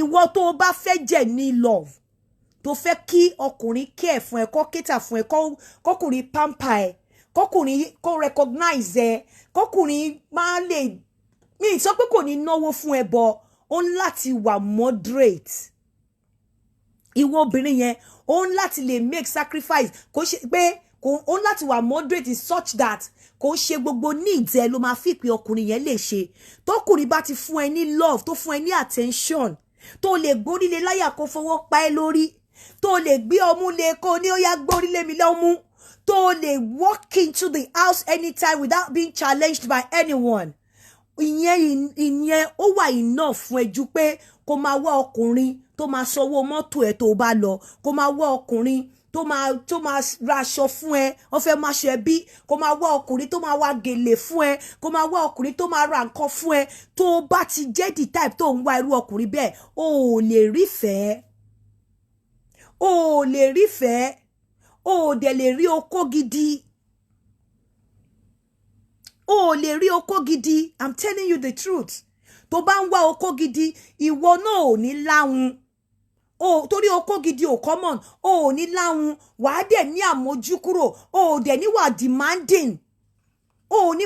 Ìwọ tó o bá fẹ́ jẹ́ ní love, tó fẹ́ kí ọkùnrin care fún ẹ, kó cater fún ẹ, kọkùnrin pamper ẹ, kọkùnrin kó recognize ẹ, kọkùnrin máa lè, mi sọ pé kò ní náwó fún ẹ, bọ ó ń láti wà moderate. Ìwọ obìnrin yẹn, ó ń láti lè make sacrifice. Kò ṣe pé kò, ó ń láti wà moderate in such that kò ń ṣe gbogbo needs ẹ ló máa fi pé ọkùnrin yẹn lè ṣe. Tọkùnrin bá ti fún ẹ ní love, tó fún ẹ ní attention, tó lè gbórílé láyà kó fọwọ́ pa ẹ́ lórí, tó lè gbé ọmú lé kó ní ó yá, gbórílé mi lọ́mú, tó lè walk into the house anytime without being challenged by anyone, ìyẹn ó wà enough fún ẹ ju pé kó máa wá ọkùnrin tó máa sanwó mọ́tò ẹ tó bá lọ, kó máa wá ọkùnrin tó máa ra aṣọ fún ẹ, wọ́n fẹ́ máa ṣe ẹbí, kó máa wá ọkùnrin tó máa wá gèlè fún ẹ, kó máa wá ọkùnrin tó máa ra nǹkan fún ẹ. Tó bá ti jẹ́ the type tó ń wá irú ọkùnrin bẹ́ẹ̀, o ò lè rífẹ̀ẹ́, o ò lè rífẹ̀ẹ́, o ò dẹ̀ lè rí okó gidi, o ò lè rí okó gidi. I'm telling you the truth. Tó bá ń wá okó gidi, ìwọ náà ò ní láhun o, torí okó gidi ò common. O ò ní láhun, wàá dẹ̀ ní àmójúkúrò, o ò dẹ̀ ní wà demanding. O ò ní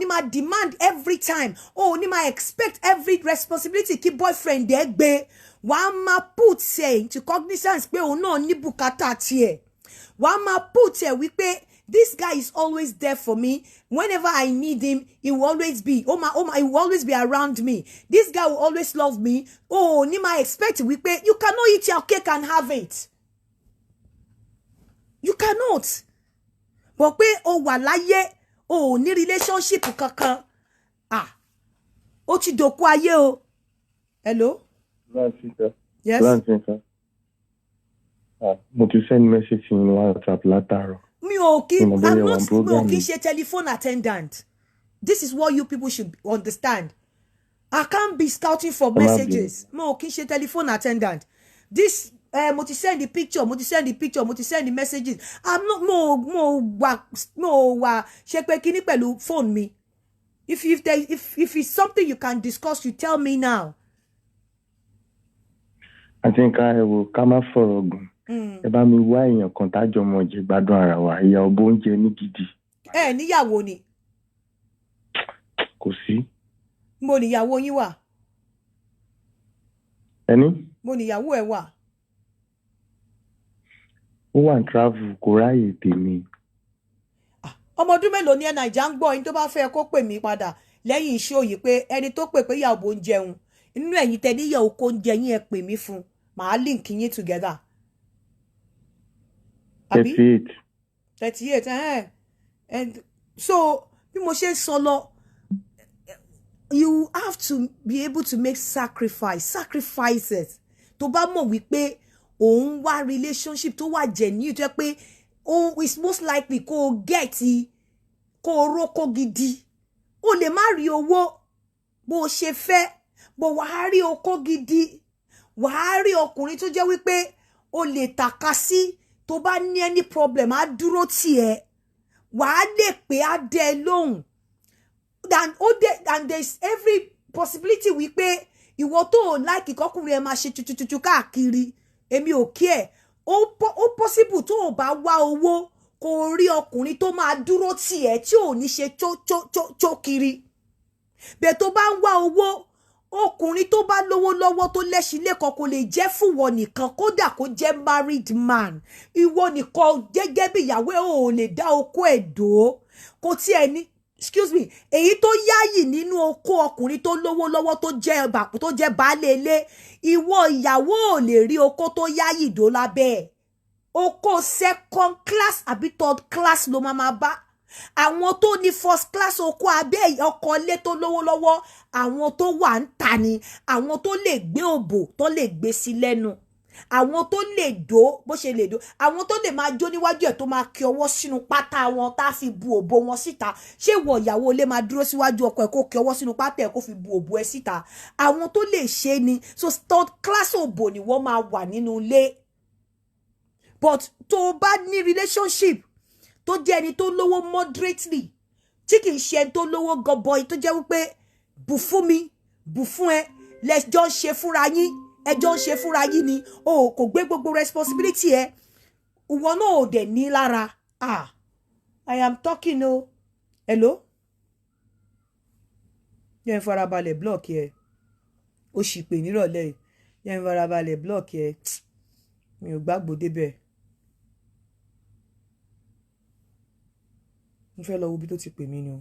máa demand every time, o ò ní máa expect every responsibility kí boyfriend ẹ gbé. Wàá máa put ẹ into cognizance pé òun náà ní bùkátà tiẹ̀. Wàá máa put ẹ wípé this guy is always there for me. Whenever I need him, he will always be, oh my, he will always be around me. This guy will always love me. O ò ní máa expect wípé you cannot eat your cake and have it. You cannot. But pé o wà láyé, o ò ní relationship kankan, ah, ó ti dòkú ayé o. Hello? Yes. Mo ti send message sí ní WhatsApp látàárọ̀. Mi ò kí Mi ò mọ̀ bóyá I'm wà not ní mi ò program kí yìí. ṣe telephone attendant. This is what you people should understand. I can't be scouting for Ẹ má bínú. messages. Mo ò kí ṣe telephone attendant. This mo ti send the picture, mo ti send the picture, mo ti send the messages. I'm not, mo wà ṣe pé kíní pẹ̀lú phone mi. If it's something you can discuss, you tell me now. Àti nǹkan, ẹ wò, ká má fọ̀rọ̀ gùn. Ẹ bá mi wá èèyàn kan tájọ mọ̀ jẹ gbádùn ara wa, ìyá ọbọ oúnjẹ ní gidi. Ẹ níyàwó ni? Kò sí. Mo níyàwó yín wà? Ẹni? Mo níyàwó ẹ wà? Ó wà ní travel, kò ráàyè tèmi. Ọmọ ọdún mélòó ni ẹ? Nàìjà ń gbọ́ yín. Tó bá fẹ́ kó pè mí padà lẹ́yìn iṣẹ́ òyì pé ẹni tó pè pé ìyàwó ń jẹun inú ẹ̀yin tẹ níyàwó kó ń jẹ yín, ẹ pè mí fún, màá link yín together. Àbí? 38. 38. And so bí mo ṣe ń sọ lọ, you have to be able to make sacrifices. Tó bá mọ̀ wípé òun wá relationship tó wà genuine, tó yẹ pé ó is most likely kó o get Kó o rókó gidi. O lè má rí owó bó o ṣe fẹ́, bó wàá rí okó gidi, wàá rí ọkùnrin tó jẹ́ wípé o lè tàka sí. Tó bá ní any problem, á dúró tì ẹ́, wàá lè pé á dẹ́ ẹ lóhùn. And ó dé, and there is every possibility wípé ìwọ tó o like kọkùnrin ẹ máa ṣe tutututu káàkiri, èmi ò kí ẹ, ó possible tó o bá wá owó, kó o rí ọkùnrin tó máa dúró tì ẹ́, tí ò ní ṣe tó tó tó tó kiri. Bẹ́ẹ̀ tó bá ń wá owó, ọkùnrin tó bá lówó lọ́wọ́, tó lẹ́ṣin lẹ́kọ̀ọ́, kò lè jẹ́ fúnwọ nìkan, kódà kó jẹ́ married man. Ìwọ nìkan gẹ́gẹ́ bí ìyàwó ẹ̀ ò lè dá okó ẹ̀ dò ó. Kò tiẹ̀ ní, excuse me, èyí tó yáyì nínú okó ọkùnrin tó lówó lọ́wọ́, tó jẹ́ baálé ilé, ìwọ ìyàwó ò lè rí okó tó yáyì dó lábẹ́ ẹ̀. Okó second class àbí third class ló máa máa bá. Àwọn tó ní first class okó abẹ́ ọkọ ilé tó lówó lọ́wọ́, àwọn tó wà ń ta ni, àwọn tó lè gbé òbò, tó lè gbé sí lẹ́nu, àwọn tó lè dó bó ṣe lè dó, àwọn tó lè máa jó níwájú ẹ̀, tó máa kí ọwọ́ sínú pátá wọn, tá a fi bu òbò wọn síta. Ṣé ìwọ ìyàwó ilé máa dúró síwájú ọkọ ẹ̀, kó kí ọwọ́ sínú pátá ẹ̀, kó fi bu òbò ẹ̀ síta? Àwọn tó lè ṣe ni. So third class òbò ni wọ́n máa wà nínú ilé. But tó o bá ní relationship tó jẹ́ ẹni tó lówó moderately, tí kì í ṣe ẹni tó lówó gọbọi, tó jẹ́ wípé bù fún mi, bù fún ẹ lẹ́jọ́ ń ṣe fúnra yín, ẹjọ́ ń ṣe fúnra yín ni, o kò gbé gbogbo responsibility ẹ, ìwọ náà ò dẹ̀ ní lára. Ah, I am talking o. Hello, yẹn ń farabalẹ̀ block ẹ. Ó sì pè nírọ̀lẹ́ yìí. Yẹn ń farabalẹ̀ block ẹ. Mi ò gbàgbọ́ débẹ̀. Mo fẹ́ lọ wo ibi tó ti pè mí ni o.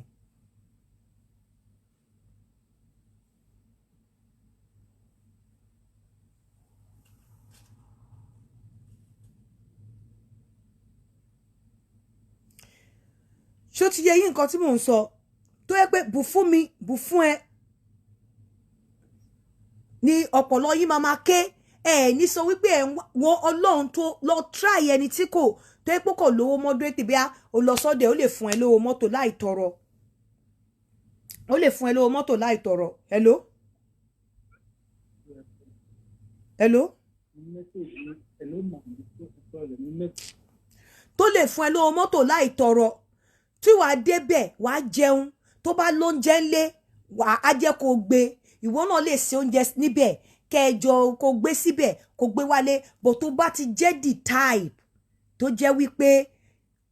Ṣó ti yẹ yín nǹkan tí mò ń sọ? Tó yẹ pé bù fún mi, bù fún ẹ ní ọpọlọ yín máa máa ké. Ẹ ní sọ wípé ẹ ń wo Ọlọ́run tó lọ try ẹni tí kò tó yẹ pé kò lówó moderate, bí o lọ sọ́dẹ̀, ó lè fún ẹ lówó mọ́tò láì tọrọ, ó lè fún ẹ lówó mọ́tò láì tọrọ. Hello, hello. Tó lè fún ẹ lówó mọ́tò láì tọrọ, tí wàá débẹ̀, wàá jẹun, tó bá lóúnjẹ ńlé, wàá á jẹ́ kó gbé. Ìwọ náà lè ṣe oúnjẹ níbẹ̀, kẹjọ kó gbé síbẹ̀, kó gbé wálé. Bó tó bá ti jẹ́ the type tó jẹ́ wípé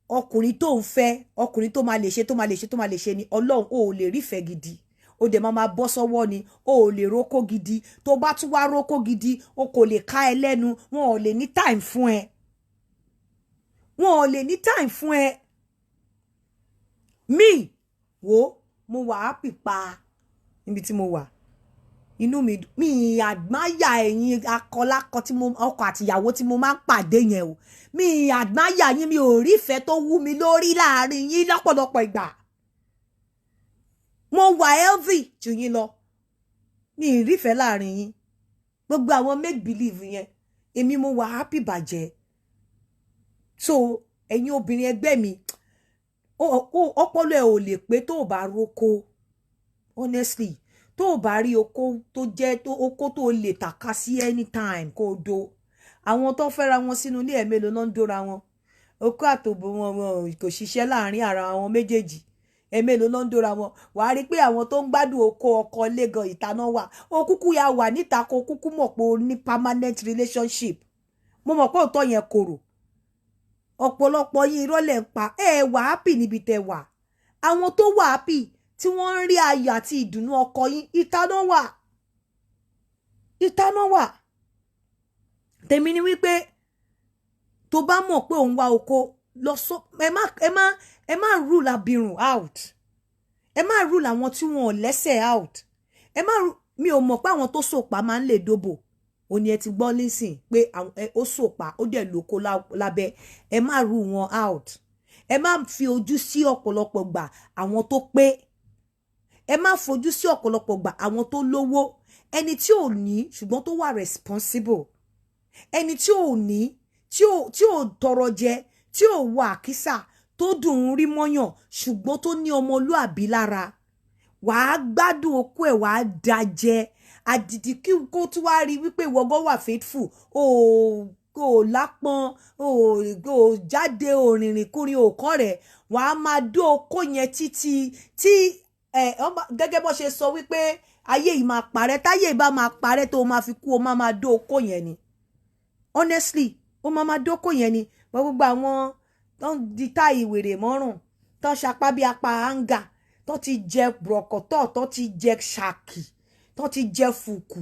ọkùnrin tó ń fẹ́, ọkùnrin tó máa lè ṣe, tó máa lè ṣe, tó máa lè ṣe ni, Ọlọ́run, ò lè rífẹ̀ẹ́ gidi. Ó dẹ̀ máa máa bọ́ sọ́wọ́ ni. O ò lè rókó gidi. Tó bá tún wá rókó gidi, o kò lè ká ẹ lẹ́nu. Wọn ò lè ní time fún ẹ, wọn ò lè ní time fún ẹ. Mi wo, mo wà happy pa níbi tí mo wà. Inú mi, mi admire ẹ̀yin akọlákọ tí mo, ọkọ àtìyàwó tí mo máa ń pàdé yẹn o. Mi admire yín. Mi ò rí ìfẹ́ tó wú mi lórí láàrin yín lọ́pọ̀lọpọ̀ ìgbà. Mo wà healthy jù yín lọ. Mi ì rífẹ̀ẹ́ láàrin yín, gbogbo àwọn make believe yẹn. Èmi mo wà happy bàjẹ́. So ẹ̀yin obìnrin ẹgbẹ́ mi, ọpọlọ ẹ ò lè pé tó o bá roko. Honestly, tó o bá rí oko tó jẹ́ tó oko tó o lè tàka sí anytime kó o do. Àwọn tó fẹ́ra wọn sínú ilé, ẹ̀ mélòó náà ń dóra wọn? Okó àtòbò wọn, wọn kò ṣiṣẹ́ láàrin ara àwọn méjèèjì. Ẹ̀mélòó náà ń dóra wọn? Wàá rí i pé àwọn tó ń gbádùn oko ọkọ lẹ́gàn, ìta náà wà. Ó kúkú ya wà níta, kó kúkú mọ̀ pé o ní permanent relationship. Mo mọ̀ pé òótọ́ yẹn korò. Ọ̀pọ̀lọpọ̀ yín, irọ́ lẹ̀ ń pa. Ẹ wà happy níbi tẹ wà. Àwọn tó wà happy, tí wọ́n ń rí ayọ̀ àti ìdùnnú ọkọ yín, ìta náà wà, ìta náà wà. Tèmi ni wípé tó bá mọ̀ pé òun wá oko lọ sọ, ẹ má rule abirùn out, ẹ má rule àwọn tí wọn ò lẹ́sẹ̀ out. Ẹ má, mi ò mọ̀ pé àwọn tó sòpá máa ń lè dóbò. Ó ní ẹ ti gbọ́ lísìn pé ó sòpá, ó dẹ̀ lóko lábẹ́. Ẹ má rule wọn out. Ẹ má fi ojú sí ọ̀pọ̀lọpọ̀ gbà àwọn tó pé. Ẹ má fojú sí ọ̀pọ̀lọpọ̀ gbà àwọn tó lówó. Ẹni tí ò ní ṣùgbọ́n tó wà responsible, ẹni tí ò ní, tí ò tọrọ jẹ, tí ò wọ àkísà, Tó dùn ún rí mọ́yàn, ṣùgbọ́n tó ní ọmọlúàbí lára, wàá gbádùn okó ẹ̀, wàá da jẹ àdìdì, kí kó tún wá rí wípé ìwọ gan wà faithful, o ò lápọn, o ò jáde, ò rìnrìn kúrin, ò kọ́ rẹ̀, wàá máa dó okó yẹn títí tí ẹ gẹ́gẹ́ bó ṣe sọ wípé ayé yìí máa parẹ́. Táyé yìí bá máa parẹ́, tó o máa fi kú, o máa máa dó okó yẹn ni. Honestly, ó máa máa dókó yẹn ni. Wọ́n gbogbo àwọn tó ń di táì wèrè mọ́rùn, tó ń sapá bí apá áńgà, tó ti jẹ bùrọ̀kọ̀tọ̀, tó ti jẹ ṣàkì, tó ti jẹ fùkù,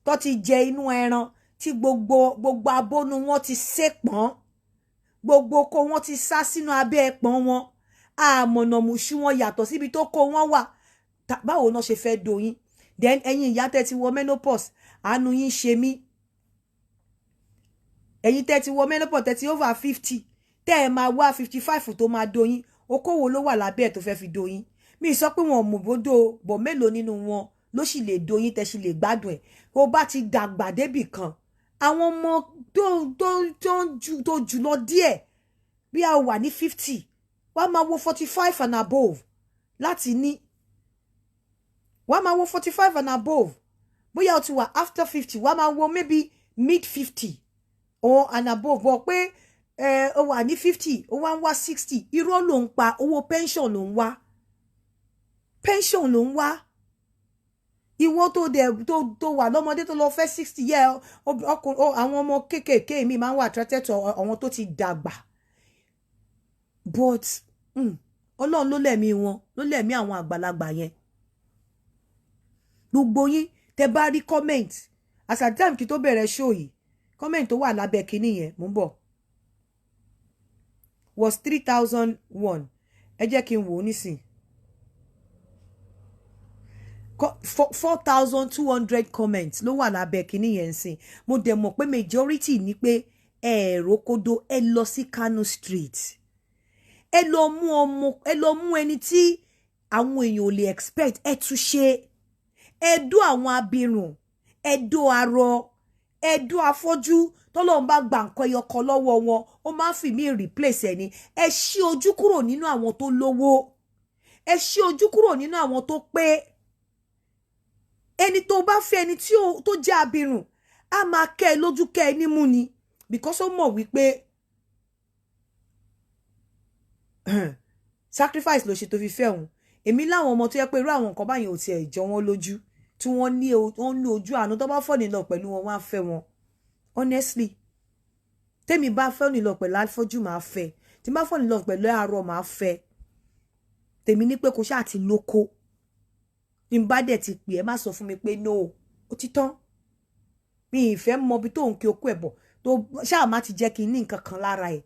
tó ti jẹ inú ẹran, tí gbogbo gbogbo abónú wọn ti sépọ̀n, gbogbo kó wọn ti sá sínú abẹ́ ẹpọ̀n wọn, àmọ̀nàmùsù wọn yàtọ̀ síbi tó kó wọn wà. Báwo náà ṣe fẹ́ doyin? Then ẹ̀yin ìyá tẹ́ ti wọ menopause, àánú yín ṣe mí. Ẹ̀yin tẹ́ ti wọ menopause, tẹ́ ti over 50, tẹ́ ẹ máa wá 55 tó máa doyin, okòwò ló wà lábẹ́ ẹ̀ tó fẹ́ fi doyin? Mi sọ pé wọn ò mú bódò bọ̀, mélòó nínú wọn ló sì lè doyin tẹ́ sì lè gbádùn ẹ̀? Ó bá ti dàgbà débì kan, àwọn ọmọ tó ju tó jù lọ díẹ̀, bí a wà ní 50, wàá máa wo 45 and above láti ní, wàá máa wo 45 and above. Bóyá o ti wà after 50, wàá máa wo maybe mid 50 or and above. Bọ̀ pé ẹ o wà ní 50, o wá ń wá 60, irọ́ ló ń pa. Owó pension ló ń wá, pension ló ń wá. Ìwọ tó dẹ̀ tó wà lọ́mọdé tó lọ fẹ́ 60 yẹ ọkùnrin, àwọn ọmọ kéékèèké mi máa ń wà attracted to àwọn tó ti dàgbà, but Ọlọ́run ló lẹ̀mí wọn, ló lẹ̀mí àwọn àgbàlagbà yẹn. Gbogbo yín tẹ bá rí comment as at time kí tó bẹ̀rẹ̀ show yìí, comment tó wà lábẹ́ kinní yẹn, mò ń bọ̀, was 3001. Ẹ jẹ́ kí n wò ó nísìn, 4,200 comments ló wà lábẹ́ kinní yẹn sìn. Mo dẹ̀ mọ̀ pé majority ní pé ẹ rókódó. Ẹ lọ sí Kano Street, ẹ lọ mú ọmọ, ẹ lọ mú ẹni tí àwọn èèyàn ò lè expect. Ẹ tún ṣe, ẹ dó àwọn abirùn, ẹ dó arọ, ẹ dó afọ́jú. Tọ́lọ́run bá gba nǹkan ẹyọ kan lọ́wọ́ wọn, ó máa ń fi mí replace ẹ ní. Ẹ ṣí ojú kúrò nínú àwọn tó lówó, ẹ ṣí ojú kúrò nínú àwọn tó pé. Ẹni tó bá fẹ́, ẹni tí ó tó jẹ́ abirùn, á máa kẹ́ ẹ lójú, kẹ́ ẹ nímú ni, because ó mọ̀ wípé sacrifice ló ṣe tó fi fẹ́ òun. Èmi láwọn ọmọ tó yẹ pé irú àwọn nǹkan báyìí ò tiẹ̀ jọ wọ́n lójú, tí wọ́n ní ojú àánú, tó bá fall in love pẹ̀lú wọn, wọ́n á fẹ́ wọn. Honestly, tèmi bá fall in love pẹ̀lú afọ́jú, máa fẹ́. Tí bá fall in love pẹ̀lú arọ, máa fẹ́. Tèmi ní pé kò ṣáà ti lóko ní bá dẹ̀ ti pè é, má sọ fún mi pé no, ó ti tán. Mi ì fẹ́ mọ ibi tó ń kí okú ẹ̀ bọ̀, tó ṣáà má ti jẹ́ kí n ní nǹkan kan lára ẹ̀,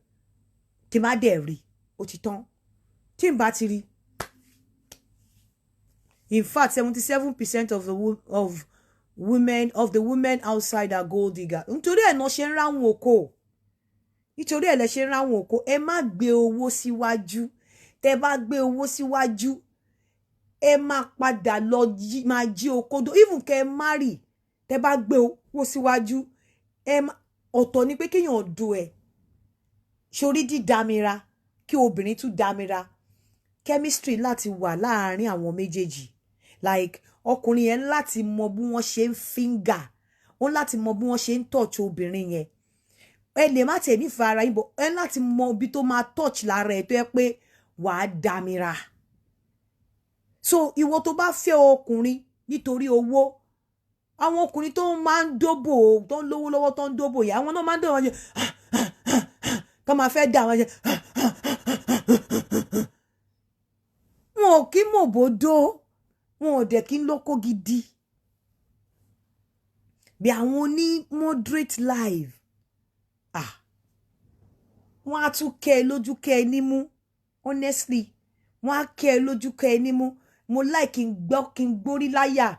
kí n má dẹ̀ rí, ó ti tán. Tí n bá ti rí. In fact, 77% of women of the women outside are gold digger. Nítorí ẹ̀ náà ṣe ń ráwọn oko, nítorí ẹ̀ lẹ ṣe ń ráwọn oko. Ẹ má gbé owó síwájú. Tẹ bá gbé owó síwájú, ẹ máa padà lọ máa jí oko do. Even kẹ ẹ má rì, tẹ bá gbé owó síwájú, ẹ ọ̀tọ̀ ni pé kéèyàn do ẹ̀ sórí dídámira, kí obìnrin tún dámira, chemistry láti wà láàárín àwọn méjèèjì. Like ọkùnrin yẹn láti mọ bí wọ́n ṣe ń finger, ó láti mọ bí wọ́n ṣe ń touch obìnrin yẹn. Ẹ lè má tiẹ̀ nífẹ̀ẹ́ ara yín bọ̀, ẹ láti mọ ibi tó máa touch lára ẹ tó yẹ pé wàá dámira. So ìwọ tó bá fẹ́ ọkùnrin nítorí owó, àwọn ọkùnrin tó máa ń dóbò, tó ń lówó lọ́wọ́, tó ń dóbò yìí, àwọn náà máa ń dóbò wọn ṣe tó máa fẹ́ dà wọn ṣe, wọn ò kí mọ̀ bódó, wọn ò dẹ̀ kí ń lóko gidi bí àwọn oní moderate life. Ah, wọn á tún kẹ́ ẹ lójú, kẹ́ ẹ nímú. Honestly, wọn á kẹ́ ẹ lójú, kẹ́ ẹ nímú. Mo like kí n gbọ́, kí n gbórí láyà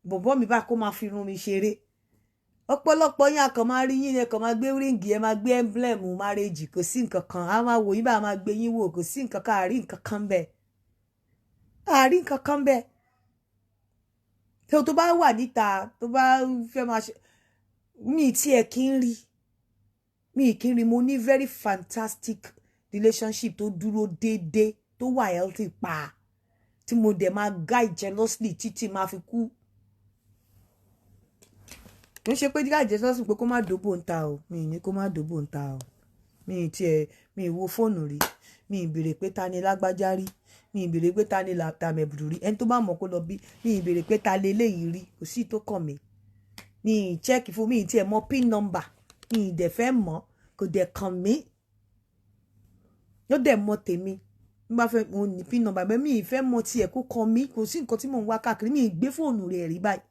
bọ̀bọ́ mi bá kó máa fi irun mi ṣeré. Ọ̀pọ̀lọpọ̀ yín, a kàn máa rí yín, ẹ kàn máa gbé ring, ẹ máa gbé emblem marriage, kò sí nǹkan kan. A máa wò yín bá a máa gbé yín wò, kò sí nǹkan kan, àrí nǹkan kan bẹ́ẹ̀, àrí nǹkan kan bẹ́ẹ̀. Tó bá wà níta, tó bá fẹ́ máa ṣe mi tí ẹ kí ń rí mi kí ń rí. Mo ní very fantastic relationship tó dúró déédéé, tó wà healthy pa, tí mo dẹ̀ máa guide jealously títí máa fi kú. Kì í ṣe pé guide jealously pé kó má dóbò ń ta o. Mi ì ní kó má dóbò ń ta o. Mi ì tiẹ̀, mi ì wo fóònù rí, mi ì béèrè pé ta ni lágbájá rí, mi ì béèrè pé ta ni tàmẹ̀bùrù rí. Ẹni tó bá mọ̀ kó lọ bí. Mi ì béèrè pé ta leléyìí rí. Kò sí tó kàn mí. Mi ì check fún, mi ì tiẹ̀ mọ pin number, mi ì dẹ̀ fẹ́ mọ̀, kò dẹ̀ kàn mí. Ló dẹ̀ mọ tèmi. N bá fẹ́, mo ní pin number bẹ́ẹ̀, mi ì fẹ́ mọ tiẹ̀, kó kàn mí. Kò sí nǹkan tí mò ń wá káàkiri. Mi ì gbé fóònù rẹ̀ rí báyìí,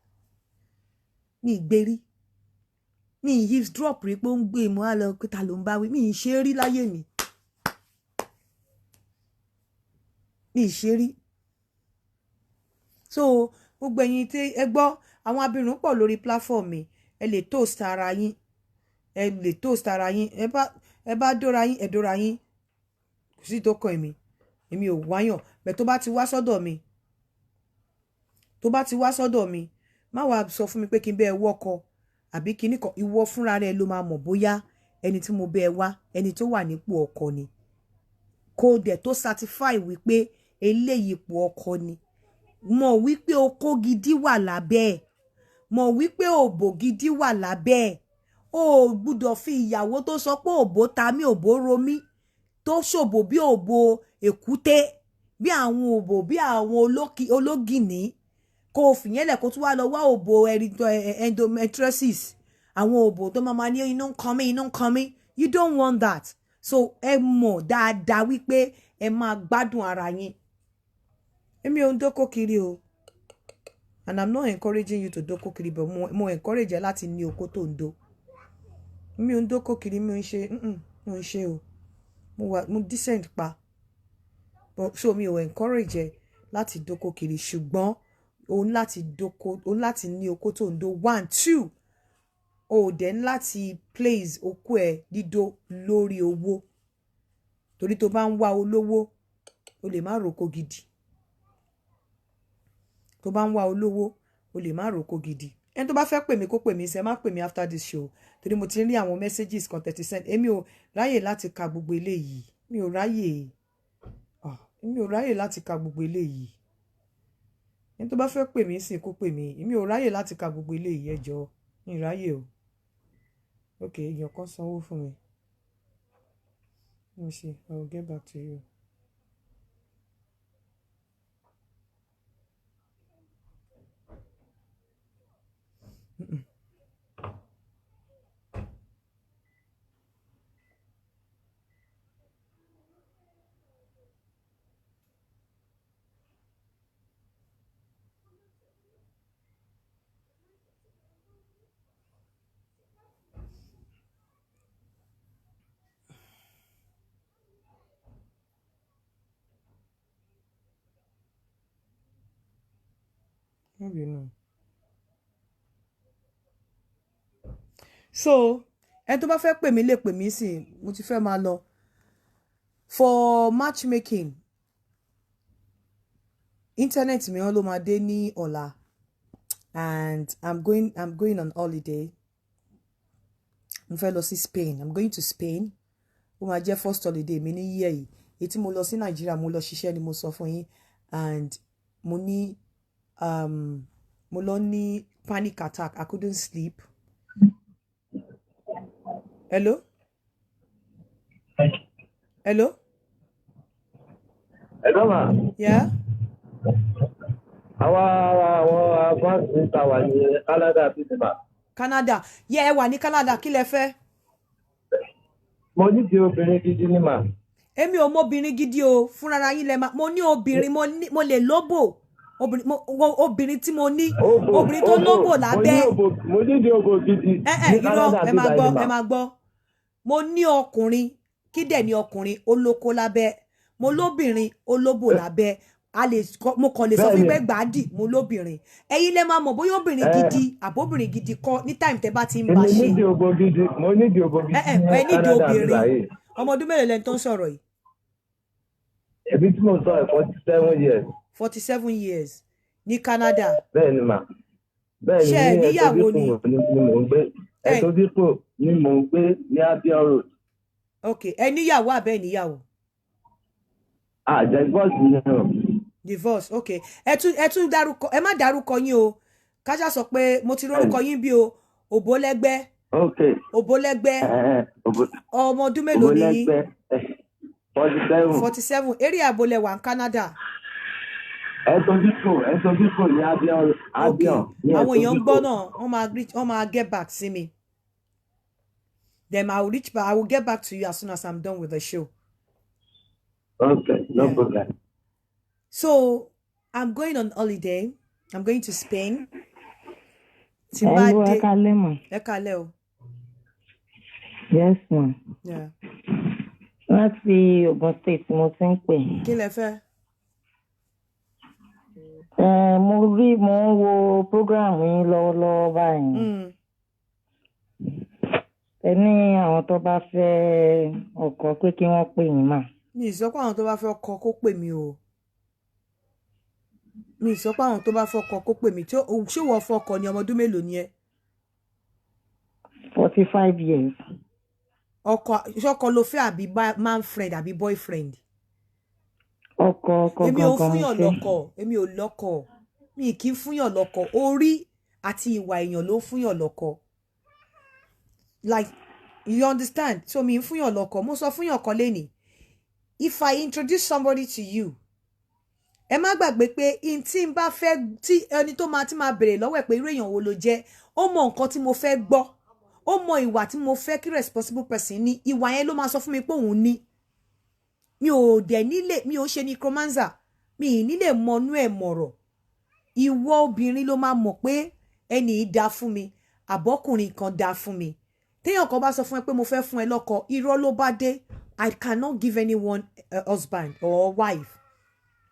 mi ì gbé rí, mi ì eavesdrop rí pé ó ń gbé mo á lọ pé ta ló ń bá wí. Mi ì ṣe é rí láyé mi, mi ì ṣe rí. So gbogbo ẹ̀yin tí ẹ gbọ́, àwọn abirùn pọ̀ lórí platform mi. Ẹ lè toast ara yín, ẹ lè toast ara yín. Ẹ bá dóra yín, ẹ dóra yín. Kò sí tó kàn èmi. Èmi ò wáyàn bẹ́ẹ̀. Tó bá ti wá sọ́dọ̀ mi, tó bá ti wá sọ́dọ̀ mi, má wàá sọ fún mi pé kí n bẹ́ẹ̀ wọ́kọ àbí kíní kan. Ìwọ fúnra rẹ ló máa mọ̀ bóyá ẹni tí mo bẹ́ẹ̀ wá, ẹni tó wà nípò ọkọ ni. Kó dẹ̀ tó certify wípé eléyìí ipò ọkọ ni, mọ̀ wípé okó gidi wà lábẹ́ ẹ̀, mọ̀ wípé òbò gidi wà lábẹ́ ẹ̀. O ò gbúdọ̀ fi ìyàwó tó sọ pé òbó ta mí, òbó ro mí, tó ṣòbò bí òbò èkúté, bí àwọn òbò bí àwọn ológìní, kó o fìyẹn lẹ̀, kó tún wá lọ wá òbò endometriosis, àwọn òbò tó máa ma ní inú ń kan mí, inú ń kan mí. You don't want that. So ẹ mọ̀ dáadáa wípé ẹ máa gbádùn ara yín. Èmi ò ń dókó kiri o, and I'm not encouraging you to dókó kiri, but mo encourage ẹ láti ní okó tó ń dó. Mi ò ń dókó kiri, mi ò ń ṣe, mi ò ń ṣe o. Mo wà, mo decent pa. But so mi ò encourage ẹ láti dókó kiri, ṣùgbọ́n o ní láti dókó, o ní láti ní okó tó ń dó. One, two, o dẹ̀ ní láti place okó ẹ dídó lórí owó, torí tó bá ń wá olówó, o lè má roko gidi. Tó bá ń wá olówó, o lè má roko gidi. Ẹni tó bá fẹ́ pè mí, kó pè mí. Ṣe má pè mí after this show, torí mo ti ń rí àwọn messages kan 30 send. Èmi ò ráyè láti ka gbogbo eléyìí. Mi ò ráyè. Ah, èmi ò ráyè láti ka gbogbo eléyìí. Ẹni tó bá fẹ́ pè mí sí, kó pè mí. Èmi ò ráyè láti ka gbogbo eléyìí. Ẹ jọ̀ọ́, mi ò ráyè o. Ok, èèyàn kan sanwó fún mi. Let me see, I will get back to you. Má bínú. So ẹni tó bá fẹ́ pè mí lè pè mí sí. Mo ti fẹ́ máa lọ. For matchmaking, internet mi wọn ló máa dé ní ọ̀la, and I'm going on holiday. Mo fẹ́ lọ sí Spain. I'm going to Spain. Ó máa jẹ́ first holiday mi ní year yìí. Èyí tí mo lọ sí Nàìjíríà, mo lọ ṣiṣẹ́ ni, mo sọ fún yín, and mo ní mo lọ ní panic attack. I couldn't sleep. Hello, hello. Hello, ma. Yeah. Àwa àwọn advance ta wà ní Canada bíbí ma. Canada, yeah. Ẹ wà ní Canada. Kí lẹ fẹ́? Mo ní ti obìnrin gidi ní mà. Èmi ò mọ obìnrin gidi o. Fúnra yín lẹ máa. Mo ní obìnrin, mo lè lóbò obìnrin, obìnrin tí mo ní, obìnrin tó lóbò lábẹ́. Mo ní di òbò gidi ẹ ẹ ní irọ́ Canada ẹ máa bíbá gbọ́ yìí ẹ mà. máa gbọ́. Mo ní ọkùnrin. Kí dẹ̀ ní ọkùnrin? Ó lóko lábẹ́. Mo lóbìnrin, ó lóbò lábẹ́. Mo kàn lè sọ fún yín pé gbàdì mo lóbìnrin. Ẹ̀yin lẹ máa mọ̀ bóyá obìnrin gidi àbóbìnrin gidi kọ́ ní time tẹ́ bá ti ń bá Èmi ṣe. ní di òbò gidi, mo ní di òbò gidi Ẹ ẹ ní ẹ nídìí Canada bíbá obìnrin. yìí. Ọmọ ọdún mélòó lẹni tó ń sọ̀rọ̀ yìí? Èmi tí mo sọ ẹ̀, 47 years. 47 years ní Canada? Bẹ́ẹ̀ ni mà. Bẹ́ẹ̀ Ṣé ẹ ni, ní níyàwó ni? Etobicoke ni mò ń gbé. Ẹ Etobicoke ni mò ń gbé ní Albion Road. Ok, ẹ níyàwó àbẹ́ níyàwó? Ah, divorce ni o. Divorce, okay. Ẹ tún dárúkọ, ẹ má dárúkọ yín o. Káṣá sọ pé mo ti rórúkọ yín bí o. Òbólẹ́gbẹ́. Òbólẹ́gbẹ́. Ọmọ ọdún mélòó ni yín? 47. 47. Area ibo lẹ wà ní Canada? Etobicoke ní Albion, Albion ní. Àwọn èèyàn ń gbọ́ náà, wọ́n máa get back sí mi. Then I will reach back, I will get back to you as soon as I'm done with the show. Okay, no problem. So I'm going on holiday. I'm going to Spain. Tí n bá Hello, dé. Ẹ káalẹ́ mà. Ẹ káalẹ́ o. Yes, ma. Yeah. Láti Ogun State mo ti ń pè. Kí lẹ fẹ́? Mo rí, mo ń wo program yín lọ́wọ́lọ́wọ́ báyìí. Ẹ ní àwọn tó bá fẹ́ ọkọ pé kí wọ́n pè yín mà. Mi ì sọ pé àwọn tó bá fẹ́ ọkọ kó pè mí o. Mi ì sọ pé àwọn tó bá fẹ́ ọkọ kó pè mí. Ṣé wọ́n fọkọ ni? Ọmọ ọdún mélòó ni ẹ? 45 years. Ọkọ, ṣọkọ ló fẹ́ àbí man friend àbí boyfriend? Ọkọ, ọkọ Èmi ò gangan mo fúnyàn fẹ́. lọ́kọ. Èmi ò lọ́kọ. Mi kì í fúnyàn lọ́kọ. Orí àti ìwà èèyàn ló ń fúnyàn lọ́kọ. Like, you understand? So mi ń fúnyàn lọ́kọ. Mo sọ fúnyàn kan lénìí. If I introduce somebody to you, ẹ má gbàgbé pé in tí n bá fẹ́ tí ẹni tó máa ti máa béèrè lọ́wọ́ ẹ̀ pé irú èèyàn wo ló jẹ́, ó mọ nǹkan tí mo fẹ́ gbọ́, ó mọ ìwà tí mo fẹ́ kí responsible person ní. Ìwà yẹn ló máa sọ fún mi pé òun ní. Mi ò dẹ̀ nílé, mi ò ṣe necromancer, mi ì nílè mọnú ẹ̀ mọ̀rọ̀. Ìwọ obìnrin ló máa mọ̀ pé ẹni yìí dáa fún mi àbọ́kùnrin kan dáa fún mi. Téèyàn kan bá sọ fún ẹ pé mo fẹ́ fún ẹ lọ́kọ, irọ́ ló bá dé. I cannot give anyone a husband or wife.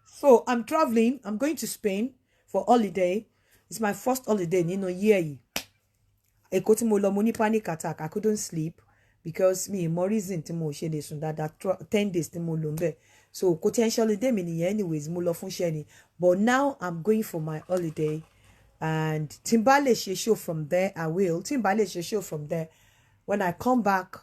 So I'm travelling. I'm going to Spain for holiday. It's my first holiday nínú year yìí. Èkó tí mo lọ, mo ní panic attack. I couldn't sleep because mi ì mọ reason tí mo ṣe lè sùn dáadáa 10 days tí mo lò ń bẹ̀. So kò tí ẹ ń ṣe holiday mi nìyẹn. Anyways, mo lọ fún iṣẹ́ ni, but now I'm going for my holiday, and tí n bá lè ṣe show from there, I will. Tí n bá lè ṣe show from there, when I come back,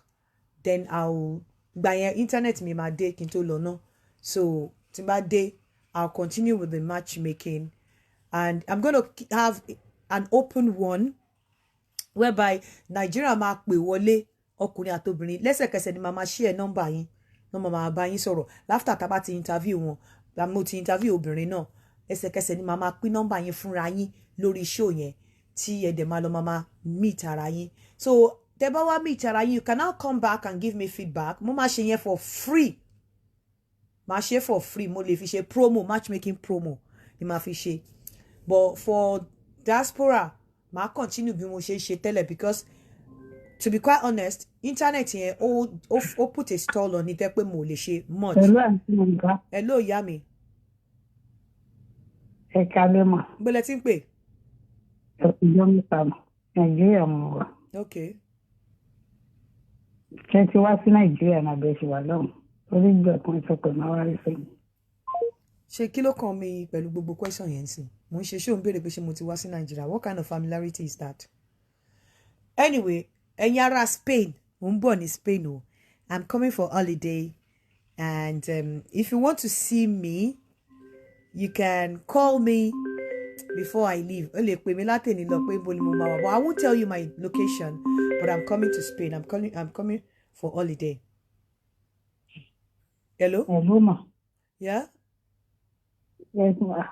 then I'll gbà yẹn, internet mi máa dé kí n tó lọ ná. So tí n bá dé, I'll continue with the matchmaking, and I'm gonna have an open one whereby Nigeria máa pè wọlé, ọkùnrin àtobìnrin. Lẹ́sẹ̀kẹsẹ̀ ni màá máa share nọ́mbà yín náà, màá máa bá yín sọ̀rọ̀. After tá a bá ti interview wọn, mo ti interview obìnrin náà, ẹsẹ̀kẹsẹ̀ ni màá máa pín nọ́mbà yín fúnra yín lórí show yẹn, tí ẹ dẹ̀ máa lọ máa meet ara yín. So tẹ́ bá wá meet ara yín, you can now come back and give me feedback. Mo máa ṣe yẹn for free, máa ṣe for free. Mo lè fi ṣe promo, matchmaking promo ni màá fi ṣe. But for diaspora, màá continue bí mo ṣe ṣe tẹ́lẹ̀, because to be quite honest, internet yẹn ó put a stall on it pé mo lè ṣe much. Pẹ̀lú àǹtí Yorùbá. Hello, ìyá mi. Ẹ káalẹ́ mà. Gbọ́dọ̀ tí ń pè. Ìjọ mẹ́ta mà, Nàìjíríà mo wà. Ok. Ṣé ti wá sí Nàìjíríà náà bẹ́ẹ̀ ṣe wà lọ́hùn? Orí ìgbà kan sọ pé máa wá rí sẹ́yìn. Ṣe kí ló kàn mí pẹ̀lú gbogbo question yẹn sìn? Mo ń ṣe ṣé ò ń béèrè pé ṣé mo ti wá sí Nàìjíríà? What kind of familiarity is that? Anyway, ẹ̀yin ará Spain, mo ń bọ̀ ní Spain o. I'm coming for holiday, and if you want to see me, you can call me before I leave. Ó lè pè mí látẹ̀ní lọ pé ibo ni mo máa wà, but I won't tell you my location. But I'm coming to Spain. I'm coming for holiday. Hello. Hello mà. Yeah. Yes ma.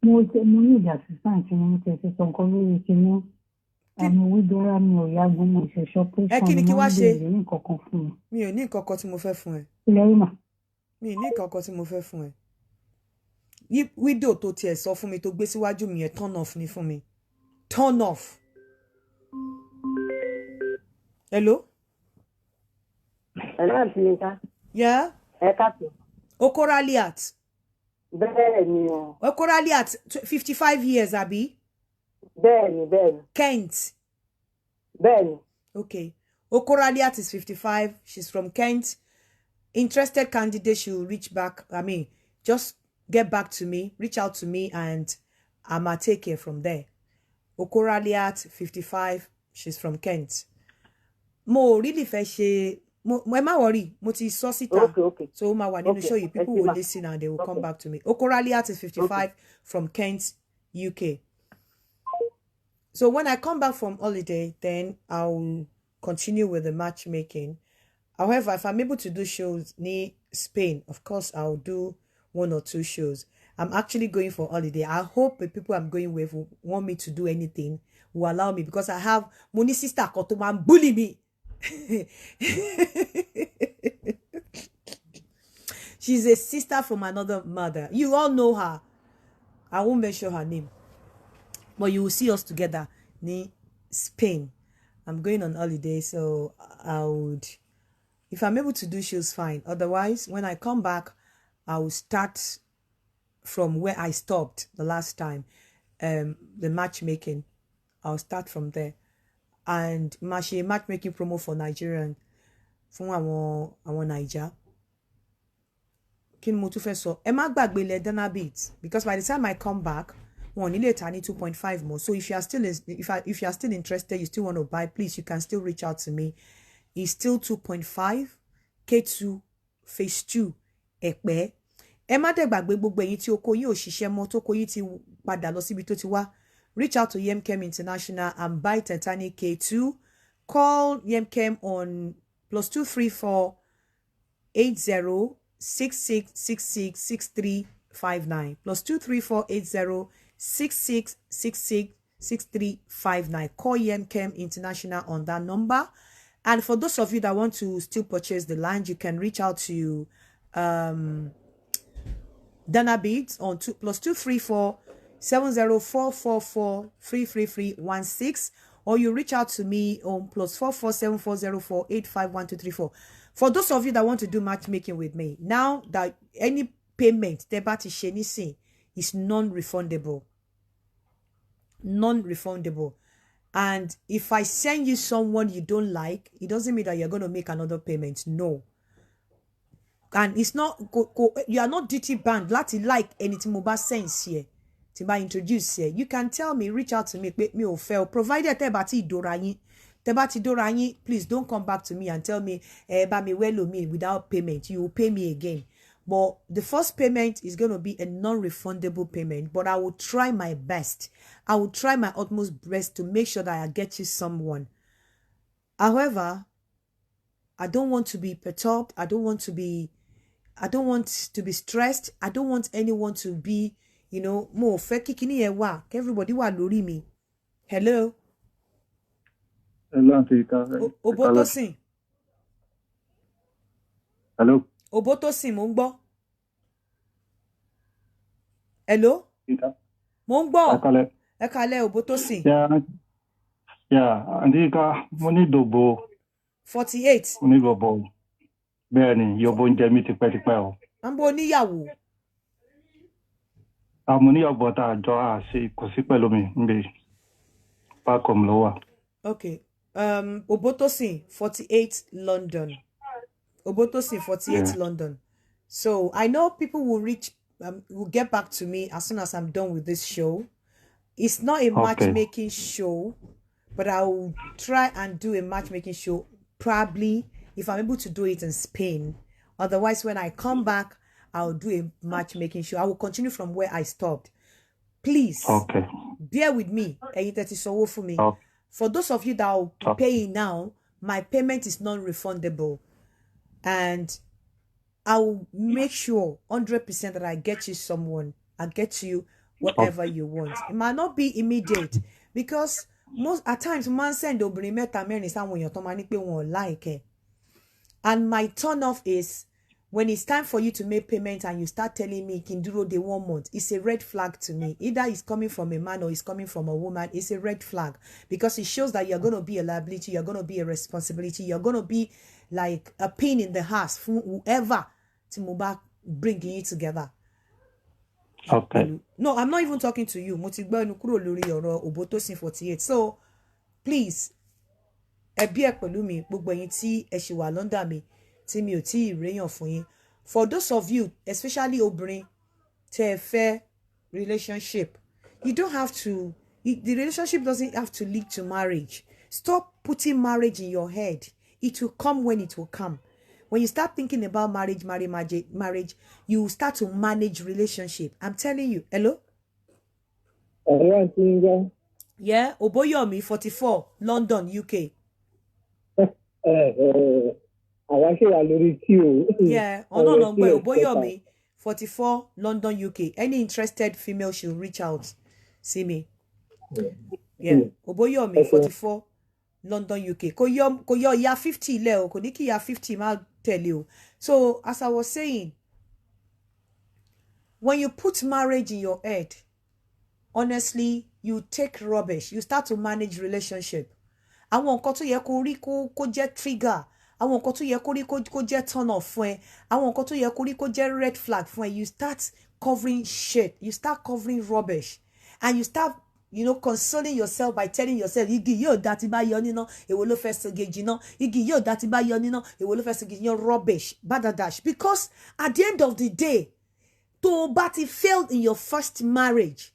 Mo ṣe mo ní ìdí assistant mo ti ṣe sọ nǹkan lórí kinní. Àmì wíjọra mi ò yá gan, mo ṣe ṣọpẹ́ṣọ̀. Ẹ kí ni kí wá ṣe? Ní nǹkan kan fún mi. Mi ò ní nǹkan kan tí mo fẹ́ fún ẹ. Ilẹ̀ rí mà. Mi ò ní nǹkan kan tí mo fẹ́ fún ẹ. Widow tó tiẹ̀ sọ fún mi tó gbé síwájú mi yẹn, turn off ni fún mi, turn off. Hello. Hello, àǹtí Yinka. Yeah. Ẹ káàsán. Okoraliat. Bẹ́ẹ̀ ni o. Okoraliat, 55 years, àbí? Bẹ́ẹ̀ ni, bẹ́ẹ̀ ni. Kent. Bẹ́ẹ̀ ni. Okay. Okoraliat is 55. She's from Kent. Interested candidate should reach back. I mean, just get back to me, reach out to me, and I'ma take care from there. Okoraliat, 55. She's from Kent. Mo really fẹ́ ṣe Mo, ẹ má worry, mo ti sọ síta. Okay. So ó máa wà nínú Okay, show yìí. ẹ People ṣé will ma. listen and they will come Okay. back to me. Okoraliat is 55 Okay. from Kent, UK. So when I come back from holiday, then I'll continue with the matchmaking. However, if I'm able to do shows near Spain, of course, I'll do one or two shows. I'm actually going for holiday. I hope the people I'm going with will want me to do anything, will allow me, because I have mo ní sister kan tó máa ń bully me. She's a sister from another mother. You all know her. I won't mention her name. But you will see us together ní Spain. I'm going on holiday, so I would, if I'm able to do shows, fine. Otherwise, when I come back, I will start from where I stopped the last time, the matchmaking. I'll start from there. And máa ṣe matchmaking promo for Nigerian, fún àwọn Naija. Kí ni mo tún fẹ́ sọ? Ẹ má gbàgbé ilẹ̀ Danabit, because by the time I come back, wọn ò ní lè ta ní 2.5 mọ́. So if you are still interested, you still want to buy, please, you can still reach out to me. It's still 2.5 K2 phase 2 Ẹ̀pẹ́. Ẹ má dẹ̀ gbàgbé, gbogbo ẹ̀yin tí oko yín ò ṣiṣẹ́ mọ́, tó oko yín ti padà lọ síbi tó ti wá, reach out to Yemkem International and buy Titanic K2. Call Yemkem on +234 80 6666 6359, +234 80 6666 6359. Call Yemkem International on that number. And for those of you that want to still purchase the land, you can reach out to Dana Beats on two, +234 704 443 3316, or you reach out to me on +44 7404 851234. For those of you that want to do matchmaking with me, now that any payment tẹ́ bá ti ṣe nísìn is non-refundable. Non-refundable. And if I send you someone you don't like, it doesn't mean that you're going to make another payment. No. And it's not you are not duty bound láti like ẹni tí mo bá send sí ẹ, tí bá introduce ẹ. You can tell me, reach out to me pé mi ò fẹ́ o, provided tẹ́ bá ti dóra yín. Tẹ́ bá ti dóra yín, please don't come back to me and tell me, ẹ bá mi wẹ́lò mi without payment. You will pay me again. But the first payment is going to be a non-refundable payment. But I will try my best. I will try my utmost best to make sure that I get you someone. However, I don't want to be perturbed. I don't want to be stressed. I don't want anyone to be, mo ò fẹ́ kí kíní yẹn wà, kí everybody wà lórí mi. Hello? Hello, Aunty Ika. Obotosin. Hello. Obotosin, mo ń gbọ́. Hello? Ika. Mo ń gbọ́. Ẹ kálẹ́. Ẹ kálẹ́, Obotosin. Yeah, Aunty Ika, mo ní ìdòbò. 48. Mo ní ìdòbò. Bẹ́ẹ̀ ni, yọ̀bọ ń jẹ mí tipẹ́tipẹ́ o. À ń bọ oníyàwó. Àmọ́ ní ọ̀bọ̀ tá a jọ a ṣe kò sí pẹ̀lú mi níbi back home ló wà. Okay. Obotosin, 48 London. Obotosin, 48 London. So I know people will get back to me as soon as I'm done with this show. It's not a matchmaking show, but I will try and do a matchmaking show, probably if I'm able to do it in Spain. Otherwise, when I come back, I'll do a matchmaking show. I will continue from where I stopped. Please bear with me. Ẹ̀yin tẹ́ ti sanwó fún mi. For those of you that are paying now, my payment is non-refundable. And I will make sure 100% that I get you someone. I get you whatever you want. It might not be immediate because most at times mo máa ń send obìnrin mẹ́ta mẹ́rin sáwọn èèyàn tó máa ní pé wọn ò like ẹ. And my turn off is when it's time for you to make payment and you start telling me kí n dúró de one month. It's a red flag to me. Either it's coming from a man or it's coming from a woman. It's a red flag because it shows that you're going to be a liability, you're going to be a responsibility, you're going to be like a pain in the ass fún whoever tí mo bá bring you together. No, I'm not even talking to you. Mo ti gbọ́ ẹnu kúrò lórí ọ̀rọ̀ Obotosin 48. So please, ẹ bí ẹ pẹ̀lú mi, gbogbo ẹ̀yin tí ẹ ṣì wà lọ́ndà mi tí mi ò tí ì réyàn fún yín. For those of you, especially obìnrin tẹ́ ẹ fẹ́ relationship, you don't have to, the relationship doesn't have to lead to marriage. Stop putting marriage in your head. It will come when it will come. When you start thinking about marriage, marriage, marriage, marriage, you start to manage relationship. I'm telling you. Hello? Hello, Aunty Yinka. Yeah, Oboyomi, 44, London, UK. Àwa ṣì wà lórí tí o. Yeah, ọ̀nà Ọ̀rọ̀ ọ̀nà tí gbé ò Oboyomi, 44, London, UK. Any interested female should reach out. See me. Yeah, Oboyomi, Ẹ ṣeun. 44, London, UK. Kò yọ ìyá 50 ilẹ̀ o, kò ní kí ìyá 50 máa tẹ̀lé o. So, as I was saying, when you put marriage in your head, honestly, you take rubbish. You start to manage relationship. Àwọn nǹkan tó yẹ kó rí kó jẹ́ trigger, àwọn nǹkan tó yẹ kó rí kó jẹ́ turn off fún ẹ, àwọn nǹkan tó yẹ kó rí kó jẹ́ red flag fún ẹ, you start covering shit, you start covering rubbish, and you start consoling yourself by telling yourself, igi yóò dá tí bá yọ níná, èwo ló fẹ́ soge jiná? Igi yóò dá tí bá yọ níná, èwo ló fẹ́ soge jiná? Rubbish, badadash. Because at the end of the day, tó o bá ti failed in your first marriage,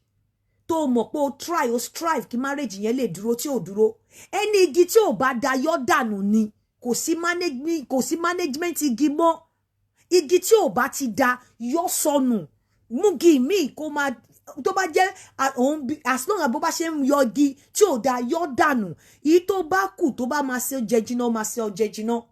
tó o mọ̀ pé o try, o strive kí marriage yẹn lè dúró, tí ò dúró, ẹni igi tí ò bá da yọ dànù ni. Kò sí management igi mọ́. Igi tí ò bá ti da, yọ sọnù, múgi míì kó máa tó bá jẹ́ òun as long as bó bá ṣe ń yọ igi tí ò da yọ dànù, èyí tó bá kù tó bá máa ṣe oúnjẹ jiná, máa ṣe oúnjẹ jiná.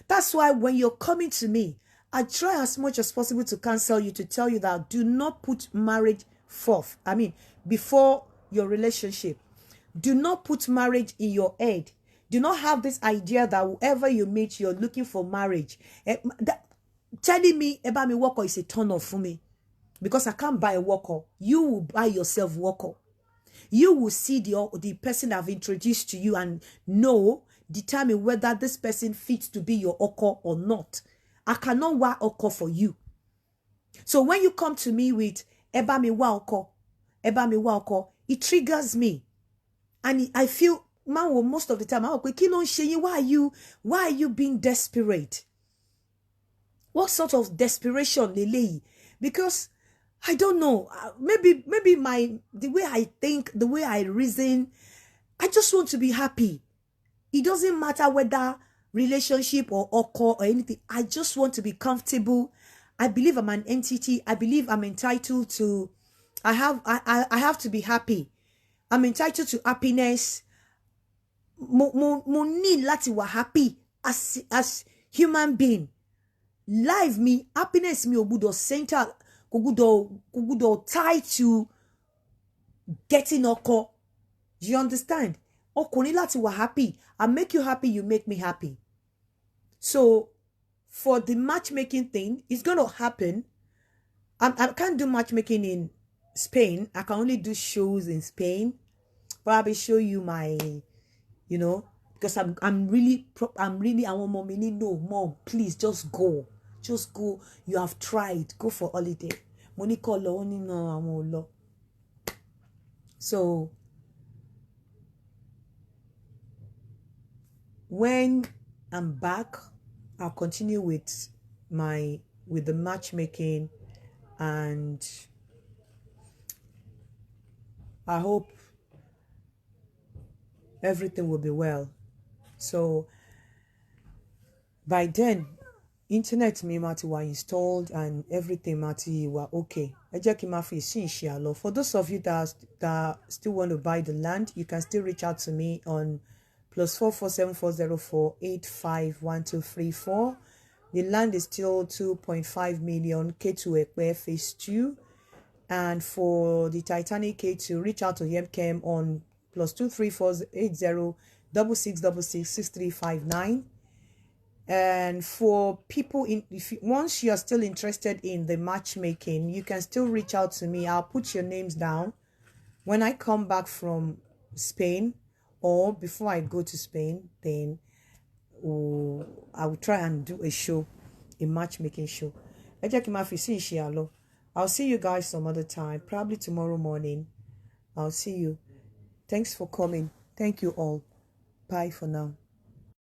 That's why when you're coming to me, I try as much as possible to counsel you, to tell you that do not put marriage forth. I mean, before your relationship. Do not put marriage in your head. Do not have this idea that whoever you meet, you're looking for marriage. Telling me about me wọ́kọ is a turn off for me. Because I can't buy a ọkọ. You will buy yourself ọkọ. You will see the person I've introduced to you and know, determine whether this person fits to be your ọkọ or not. I cannot wá ọkọ for you. So when you come to me with ẹ bá mi wá ọkọ, ẹ bá mi wá ọkọ, it triggers me. And I feel, man, well, most of the time, I'm like, kí ló ń ṣe yín? Why are you being desperate? What sort of desperation leléyìí? Because I don't know, maybe my the way I think, the way I reason, I just want to be happy. It doesn't matter whether relationship or ọkọ or anything. I just want to be comfortable. I believe I'm an entity. I believe I'm entitled to I have to be happy. I'm entitled to happiness. Mo ní láti wà happy as human being. Life mi, happiness mi ò gbúdọ̀ center, kò gbúdọ̀ tie to getting ọkọ. Do you understand? Ọkùnrin láti wà happy. I make you happy, you make me happy. So for the matchmaking thing, it's gonna happen. I can't do matchmaking in Spain. I can only do shows in Spain. Probably show you my, because I'm really àwọn ọmọ mi ní, "No, Mom, please just go. Just go. You have tried. Go for holiday." Mo ní kó lọ, ó ní no, àwọn ò lọ. So when I'm back, I'll continue with the matchmaking, and I hope everything will be well. So by then, internet mi máa ti wà installed and everything máa ti wà okay. Ẹ jẹ́ kí n máa fi ìsìn ṣe àlọ́. For those of you that still want to buy the land, you can still reach out to me on +44 7404 851234. The land is still 2.5 million, K2 Epe Phase 2. And for the Titanic K2, reach out to Yemkem on +234 80 6666 6359. And for people in, if you, once you are still interested in the matchmaking, you can still reach out to me. I'll put your names down when I come back from Spain, or before I go to Spain. Then, oh, I will try and do a show, a matchmaking show. Ẹ jẹ́ kí n máa fi sí ìṣe àlọ́. I'll see you guys some other time, probably tomorrow morning. I'll see you. Thanks for coming. Thank you all. Bye for now.